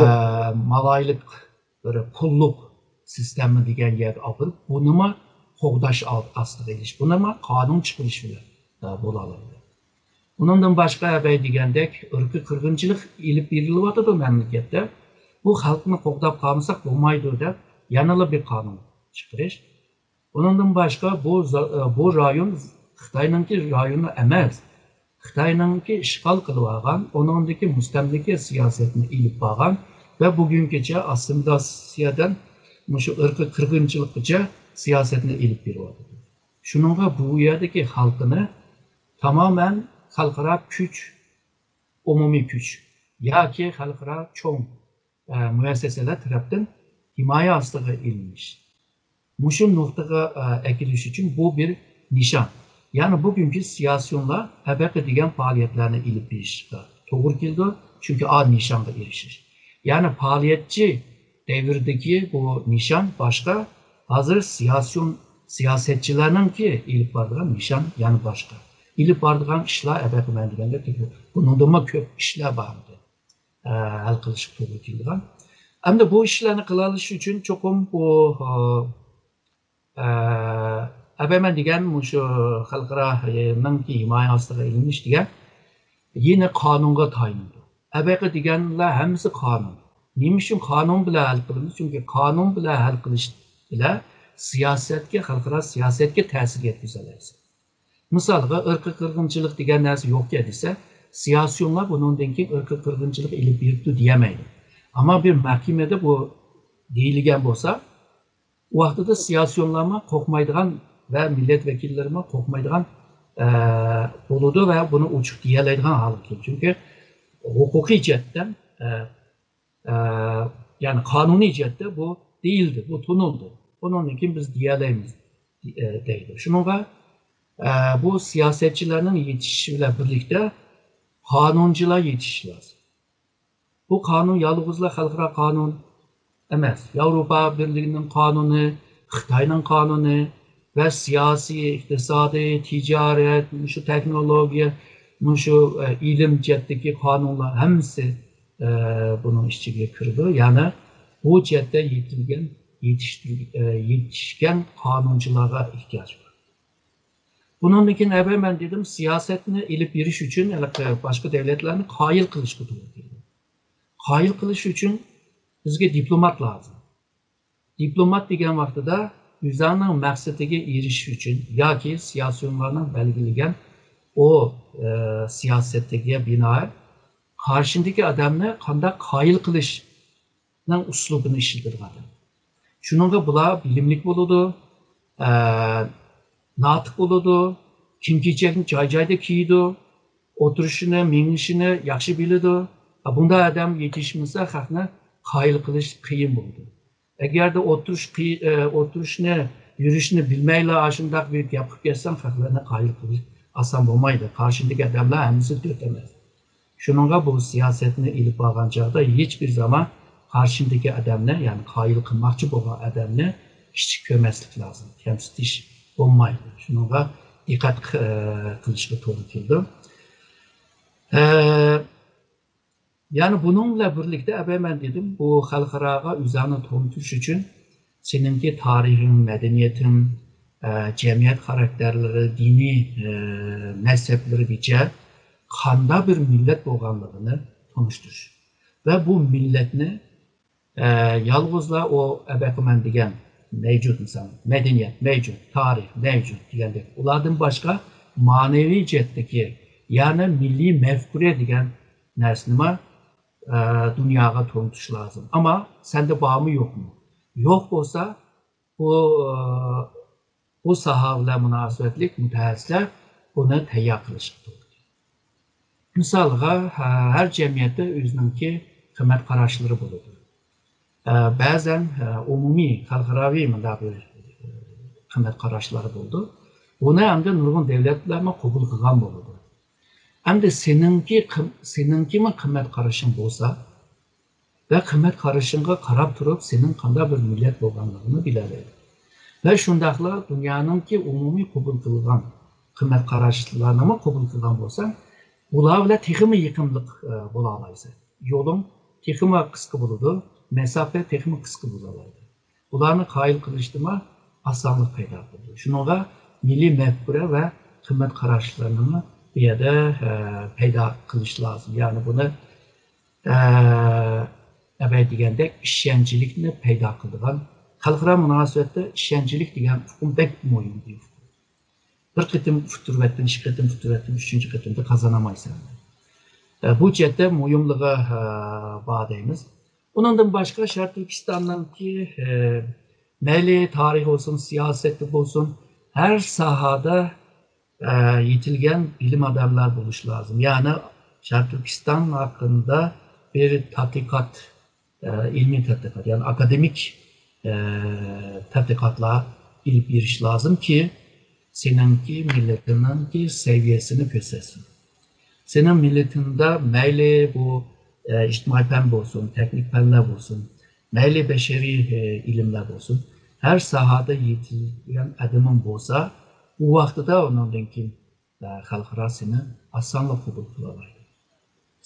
مالايلىق بىر پۇللۇق سىستېما دېگەن يەرگە ئاپىرىپ، بۇنىمۇ قوغداش ئاستىغا ئېلىش، بۇنىمۇ قانۇن چىقىرىش بىلەن، ئە، بولالايدۇ. ئۇنىڭدىن باشقا، ئەبەي دېگەندەك، ئىرقىي قىرغىنچىلىق ئېلىپ بېرىلىۋاتىدۇ مەملىكەتتە. بۇ خەلقنى قوغداپ قالمىساق بولمايدۇ دەپ، يەنىلا بىر قانۇن چىقىرىش. ئۇنىڭدىن باشقا، بۇ زا-، بۇ رايون خىتاينىڭكى رايونى ئەمەس. خىتاينىڭكى ئىشغال قىلىۋالغان، ئۇنىڭدىكى مۇستەملىكە سىياسەتنى ئېلىپ بارغان ۋە بۈگۈنگىچە ئاسسىمىلياتسىيەدىن مۇشۇ ئىرقىي قىرغىنچىلىققىچە سىياسەتنى ئېلىپ بېرىۋاتىدۇ. شۇنىڭغا بۇ يەردىكى خەلقىنى تامامەن خەلقئارا كۈچ، ئومۇمىي كۈچ ياكى خەلقئارا چوڭ، ئە، مۇئەسسەسەلەر تەرەپتىن ھىمايە ئاستىغا ئېلىنىش. مۇشۇ نۇقتىغا، ئە، ئەكېلىش ئۈچۈن بۇ بىر نىشان. يەنى بۈگۈنكى سىياسىيونلار ھەبەقى دېگەن پائالىيەتلەرنى ئېلىپ بېرىشقا توغرا كېلىدۇ. چۈنكى ئا نىشانغا ئېرىشىش. يەنى پائالىيەتچى دەۋردىكى بۇ نىشان باشقا، ھازىر سىياسىيون، سىياسەتچىلەرنىڭكى ئېلىپ بارىدىغان نىشان يەنە باشقا. ئېلىپ بارىدىغان ئىشلار ئەبەقى مەن دېگەندەك بۇنىڭدىنمۇ كۆپ ئىشلار بار ئىدى. ئە، ھەل قىلىشقا توغرا كېلىدىغان. ئەمدى بۇ ئىشلارنى قىلالىشى ئۈچۈن چوقۇم بۇ، ئە، ئەبەمەن دېگەن مۇشۇ خەلقئارانىڭكى ھىمايە ئاستىغا ئېلىنىش دېگەن يەنە قانۇنغا تايىنىدۇ. ئەبەقى دېگەنلەر ھەممىسى قانۇن. نېمە ئۈچۈن قانۇن بىلەن ھەل قىلىمىز؟ چۈنكى قانۇن بىلەن ھەل قىلىش بىلەن سىياسەتكە، خەلقئارا سىياسەتكە تەسىر يەتكۈزەلەيسىز. مىسالغا، ئىرقىي قىرغىنچىلىق دېگەن نەرسە يوقكەن دېسە، سىياسىيونلار بۇنىڭدىن كېيىن ئىرقىي قىرغىنچىلىق ئېلىپ بېرىپتۇ دېيەلمەيدۇ. ئەمما بىر مەھكىمىدە بۇ دېيىلگەن بولسا، ئۇ ۋاقتىدا سىياسىيونلارمۇ قورقمايدىغان ۋە مىللەت ۋەكىللىرىمۇ قورقمايدىغان، ئە، بولىدۇ ۋە بۇنى ئوچۇق دېيەلەيدىغان ھالغا كېلىدۇ. چۈنكى ھوقۇقىي جەھەتتىن، ئە، ئە، يەنى قانۇنىي جەھەتتە بۇ دېيىلدى، بۇ تونۇلدى. بۇنىڭدىن كېيىن بىز دېيەلەيمىز، ئە، دەيدۇ. شۇنىڭغا، ئە، بۇ سىياسەتچىلەرنىڭ يېتىشىشى بىلەن بىرلىكتە قانۇنچىلار يېتىشىشى لازىم. بۇ قانۇن يالغۇزلا خەلقئارا قانۇن ئەمەس، ياۋروپا بىرلىكىنىڭ قانۇنى، خىتاينىڭ قانۇنى ۋە سىياسىي، ئىقتىسادىي، تىجارەت، مۇشۇ تېخنولوگىيە، مۇشۇ، ئە، ئىلىم جەھەتتىكى قانۇنلار ھەممىسى، ئە، بۇنىڭ ئىچىگە كىرىدۇ. يەنى بۇ جەھەتتە يېتىلگەن، يېتىشتۈر-، ئە، يېتىشكەن قانۇنچىلارغا ئېھتىياج بار. بۇنىڭدىن كېيىن ئەۋەل مەن دېدىم، سىياسەتنى ئېلىپ بېرىش ئۈچۈن ھېلىقى باشقا دۆلەتلەرنى قايىل قىلىشقا توغرا كېلىدۇ. قايىل قىلىش ئۈچۈن بىزگە دىپلومات لازىم. دىپلومات دېگەن ۋاقتىدا ئۆزىنىڭ مەقسىتىگە ئېرىشىش ئۈچۈن ياكى سىياسىيونلارنىڭ بەلگىلىگەن ئۇ، ئە، سىياسىتىگە بىنائەن قارشىدىكى ئادەمنى قانداق قايىل قىلىشنىڭ ئۇسلۇبىنى ئىشلىتىدىغان ئادەم. شۇنىڭغا بۇلار بىلىملىك بولىدۇ، ئە، ناتىق بولىدۇ، كىيىم-كېچەكنى جاي-جايدا كىيىدۇ، ئولتۇرۇشىنى، مېڭىشىنى ياخشى بىلىدۇ. ئە، بۇنداق ئادەم يېتىشمىسە، خەقنى قايىل قىلىش قىيىن بولىدۇ. ئەگەردە ئولتۇرۇش قىي-، ئە، ئولتۇرۇشنى، يۈرۈشنى بىلمەيلا ئاشۇنداق بىر گەپ قىلىپ كەتسەڭ، خەقلەرنى قايىل قىلىش ئاسان بولمايدۇ. قارشىدىكى ئادەملەر ھەممىسى دۆت ئەمەس. شۇنىڭغا بۇ سىياسەتنى ئېلىپ بارغان چاغدا ھېچبىر زامان قارشىدىكى ئادەمنى، يەنى قايىل قىلماقچى بولغان ئادەمنى كىچىك كۆرمەسلىك لازىم، كەمسىتىش بولمايدۇ. شۇنىڭغا دىققەت قى-، قىلىشقا توغرا كېلىدۇ. ئە، يەنى بۇنىڭ بىلەن بىرلىكتە، ئەبەي مەن دېدىم، بۇ خەلقئاراغا ئۆزەڭنى تونۇتۇش ئۈچۈن سېنىڭكى تارىخىڭ، مەدەنىيىتىڭ، ئە، جەمئىيەت خاراكتېرلىرى، دىنىي، ئە، مەزھەپلىرىگىچە قانداق بىر مىللەت بولغانلىقىنى تونۇشتۇرۇش. ۋە بۇ مىللەتنى، ئە، يالغۇزلا ئۇ ئەبەقىمەن دېگەن مەۋجۇت، مىسال، مەدەنىيەت مەۋجۇت، تارىخ مەۋجۇت دېگەندەك، ئۇلاردىن باشقا مەنىۋى جەھەتتىكى، يەنى مىللىي مەفكۇرە دېگەن نەرسىنىمۇ، ئە، دۇنياغا تونۇتۇش لازىم. ئەمما سەندە بارمۇ، يوقمۇ؟ يوق بولسا، بۇ، ئە، بۇ ساھە بىلەن مۇناسىۋەتلىك مۇتەخەسسىسلەر بۇنى تەييار قىلىشقا توغرا كېلىدۇ. مىسالغا، ھە-، ھەر جەمئىيەتتە ئۆزىنىڭكى قىممەت قاراشلىرى بولىدۇ. ئە، بەزەن، ئە، ئومۇمىي خەلقئاراۋى مۇنداق بىر، ئە، قىممەت قاراشلار بولىدۇ. بۇنى ئەمدى نۇرغۇن دۆلەتلەرمۇ قوبۇل قىلغان بولىدۇ. ئەمدى سېنىڭكى قىم-، سېنىڭكىمۇ قىممەت قارىشىڭ بولسا ۋە قىممەت قارىشىڭغا قاراپ تۇرۇپ سېنىڭ قانداق بىر مىللەت بولغانلىقىڭنى بىلەلەيدۇ. ۋە شۇنداقلا دۇنيانىڭكى ئومۇمىي قوبۇل قىلغان قىممەت قاراشلارنىمۇ قوبۇل قىلغان بولساڭ، ئۇلار بىلەن تېخىمۇ يېقىملىق، ئە، بولالايسەن. يولۇڭ تېخىمۇ قىسقا بولىدۇ، مەساپە تېخىمۇ قىسقا بولالايدۇ. ئۇلارنى قايىل قىلىشتىمۇ ئاسانلىق پەيدا قىلىدۇ. شۇنىڭغا مىللىي مەپكۇرە ۋە قىممەت قاراشلىرىنىمۇ بۇ يەردە، ئە، پەيدا قىلىش لازىم. يەنى بۇنى، ئە، ئەۋەي دېگەندەك ئىشەنچلىكنى پەيدا قىلىدىغان، خەلقئارا مۇناسىۋەتتە ئىشەنچلىك دېگەن ئۇقۇم بەك مۇھىم بىر ئۇقۇم. بىر قېتىم ئۇتتۇرۇۋەتتىڭ، ئىككى قېتىم ئۇتتۇرۇۋەتتىڭ، ئۈچىنچى قېتىمدا قازانالمايسەن. ئە، بۇ جەھەتتە مۇھىملىقى، ئە، بار دەيمىز. ئۇنىڭدىن باشقا شەرقىي تۈركىستاننىڭكى، ئە، مەيلى تارىخ بولسۇن، سىياسەتتە بولسۇن، ھەر ساھەدە، ئە، يېتىلگەن بىلىم ئادەملەر بولۇش لازىم. يەنى شەرقىي تۈركىستان ھەققىدە بىر تەتقىقات، ئە، ئىلمىي تەتقىقات، يەنى ئاكادېمىك، ئە، تەتقىقاتلار ئېلىپ بېرىش لازىمكى، سېنىڭكى مىللىتىڭنىڭكى سەۋىيەسىنى كۆرسەتسۇن. سېنىڭ مىللىتىڭدە مەيلى بۇ، ئە، ئىجتىمائىي پەن بولسۇن، تېخنىك پەنلەر بولسۇن، مەيلى بەشەرىي، ئە، ئىلىملەر بولسۇن، ھەر ساھەدە يېتىلگەن ئادىمىڭ بولسا، ئۇ ۋاقتىدا ئۇنىڭدىن كېيىن، ئە، خەلقئارا سېنى ئاسانلا قوبۇل قىلالايدۇ.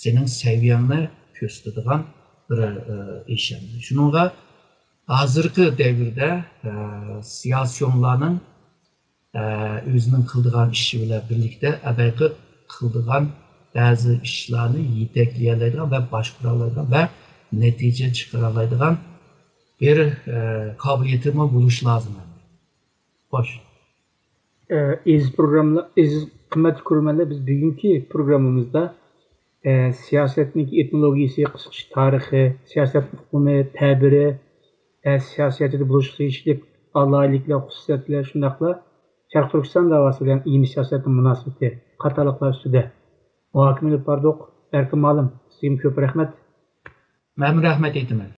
سېنىڭ سەۋىيەڭنى كۆرسىتىدىغان بىر، ئە، ئىش ئەمدى. شۇنىڭغا ھازىرقى دەۋردە، ئە، سىياسىيونلارنىڭ، ئە، ئۆزىنىڭ قىلىدىغان ئىشى بىلەن بىرلىكتە ئەبەقى قىلىدىغان بەزى ئىشلارنى يېتەكلىيەلەيدىغان ۋە باشقۇرالايدىغان ۋە نەتىجە چىقىرالايدىغان بىر، ئە، قابىلىيىتىمۇ بولۇش لازىم. خوش. ئە، ئەزىز پروگراممىلا-، ئەزىز قىممەتلىك كۆرۈرمەنلەر، بىز بۈگۈنكى پروگراممىمىزدا، ئە، سىياسەتنىڭ ئېتنولوگىيىسى، قىسقىچە تارىخى، سىياسەت ئۇقۇمى، تەبىرى، ئە، سىياسىيەتتە بولۇشقا تېگىشلىك ئالاھىدىلىكلەر، خۇسۇسىيەتلەر، شۇنداقلا شەرقىي تۈركىستان داۋاسى بىلەن ئىلمىي سىياسەتنىڭ مۇناسىۋىتى قاتارلىقلار ئۈستىدە مۇھاكىمە ئېلىپ باردۇق. ئەركىن مۇئەللىم، سىزگىمۇ كۆپ رەھمەت. مەنمۇ رەھمەت ئېيتىمەن.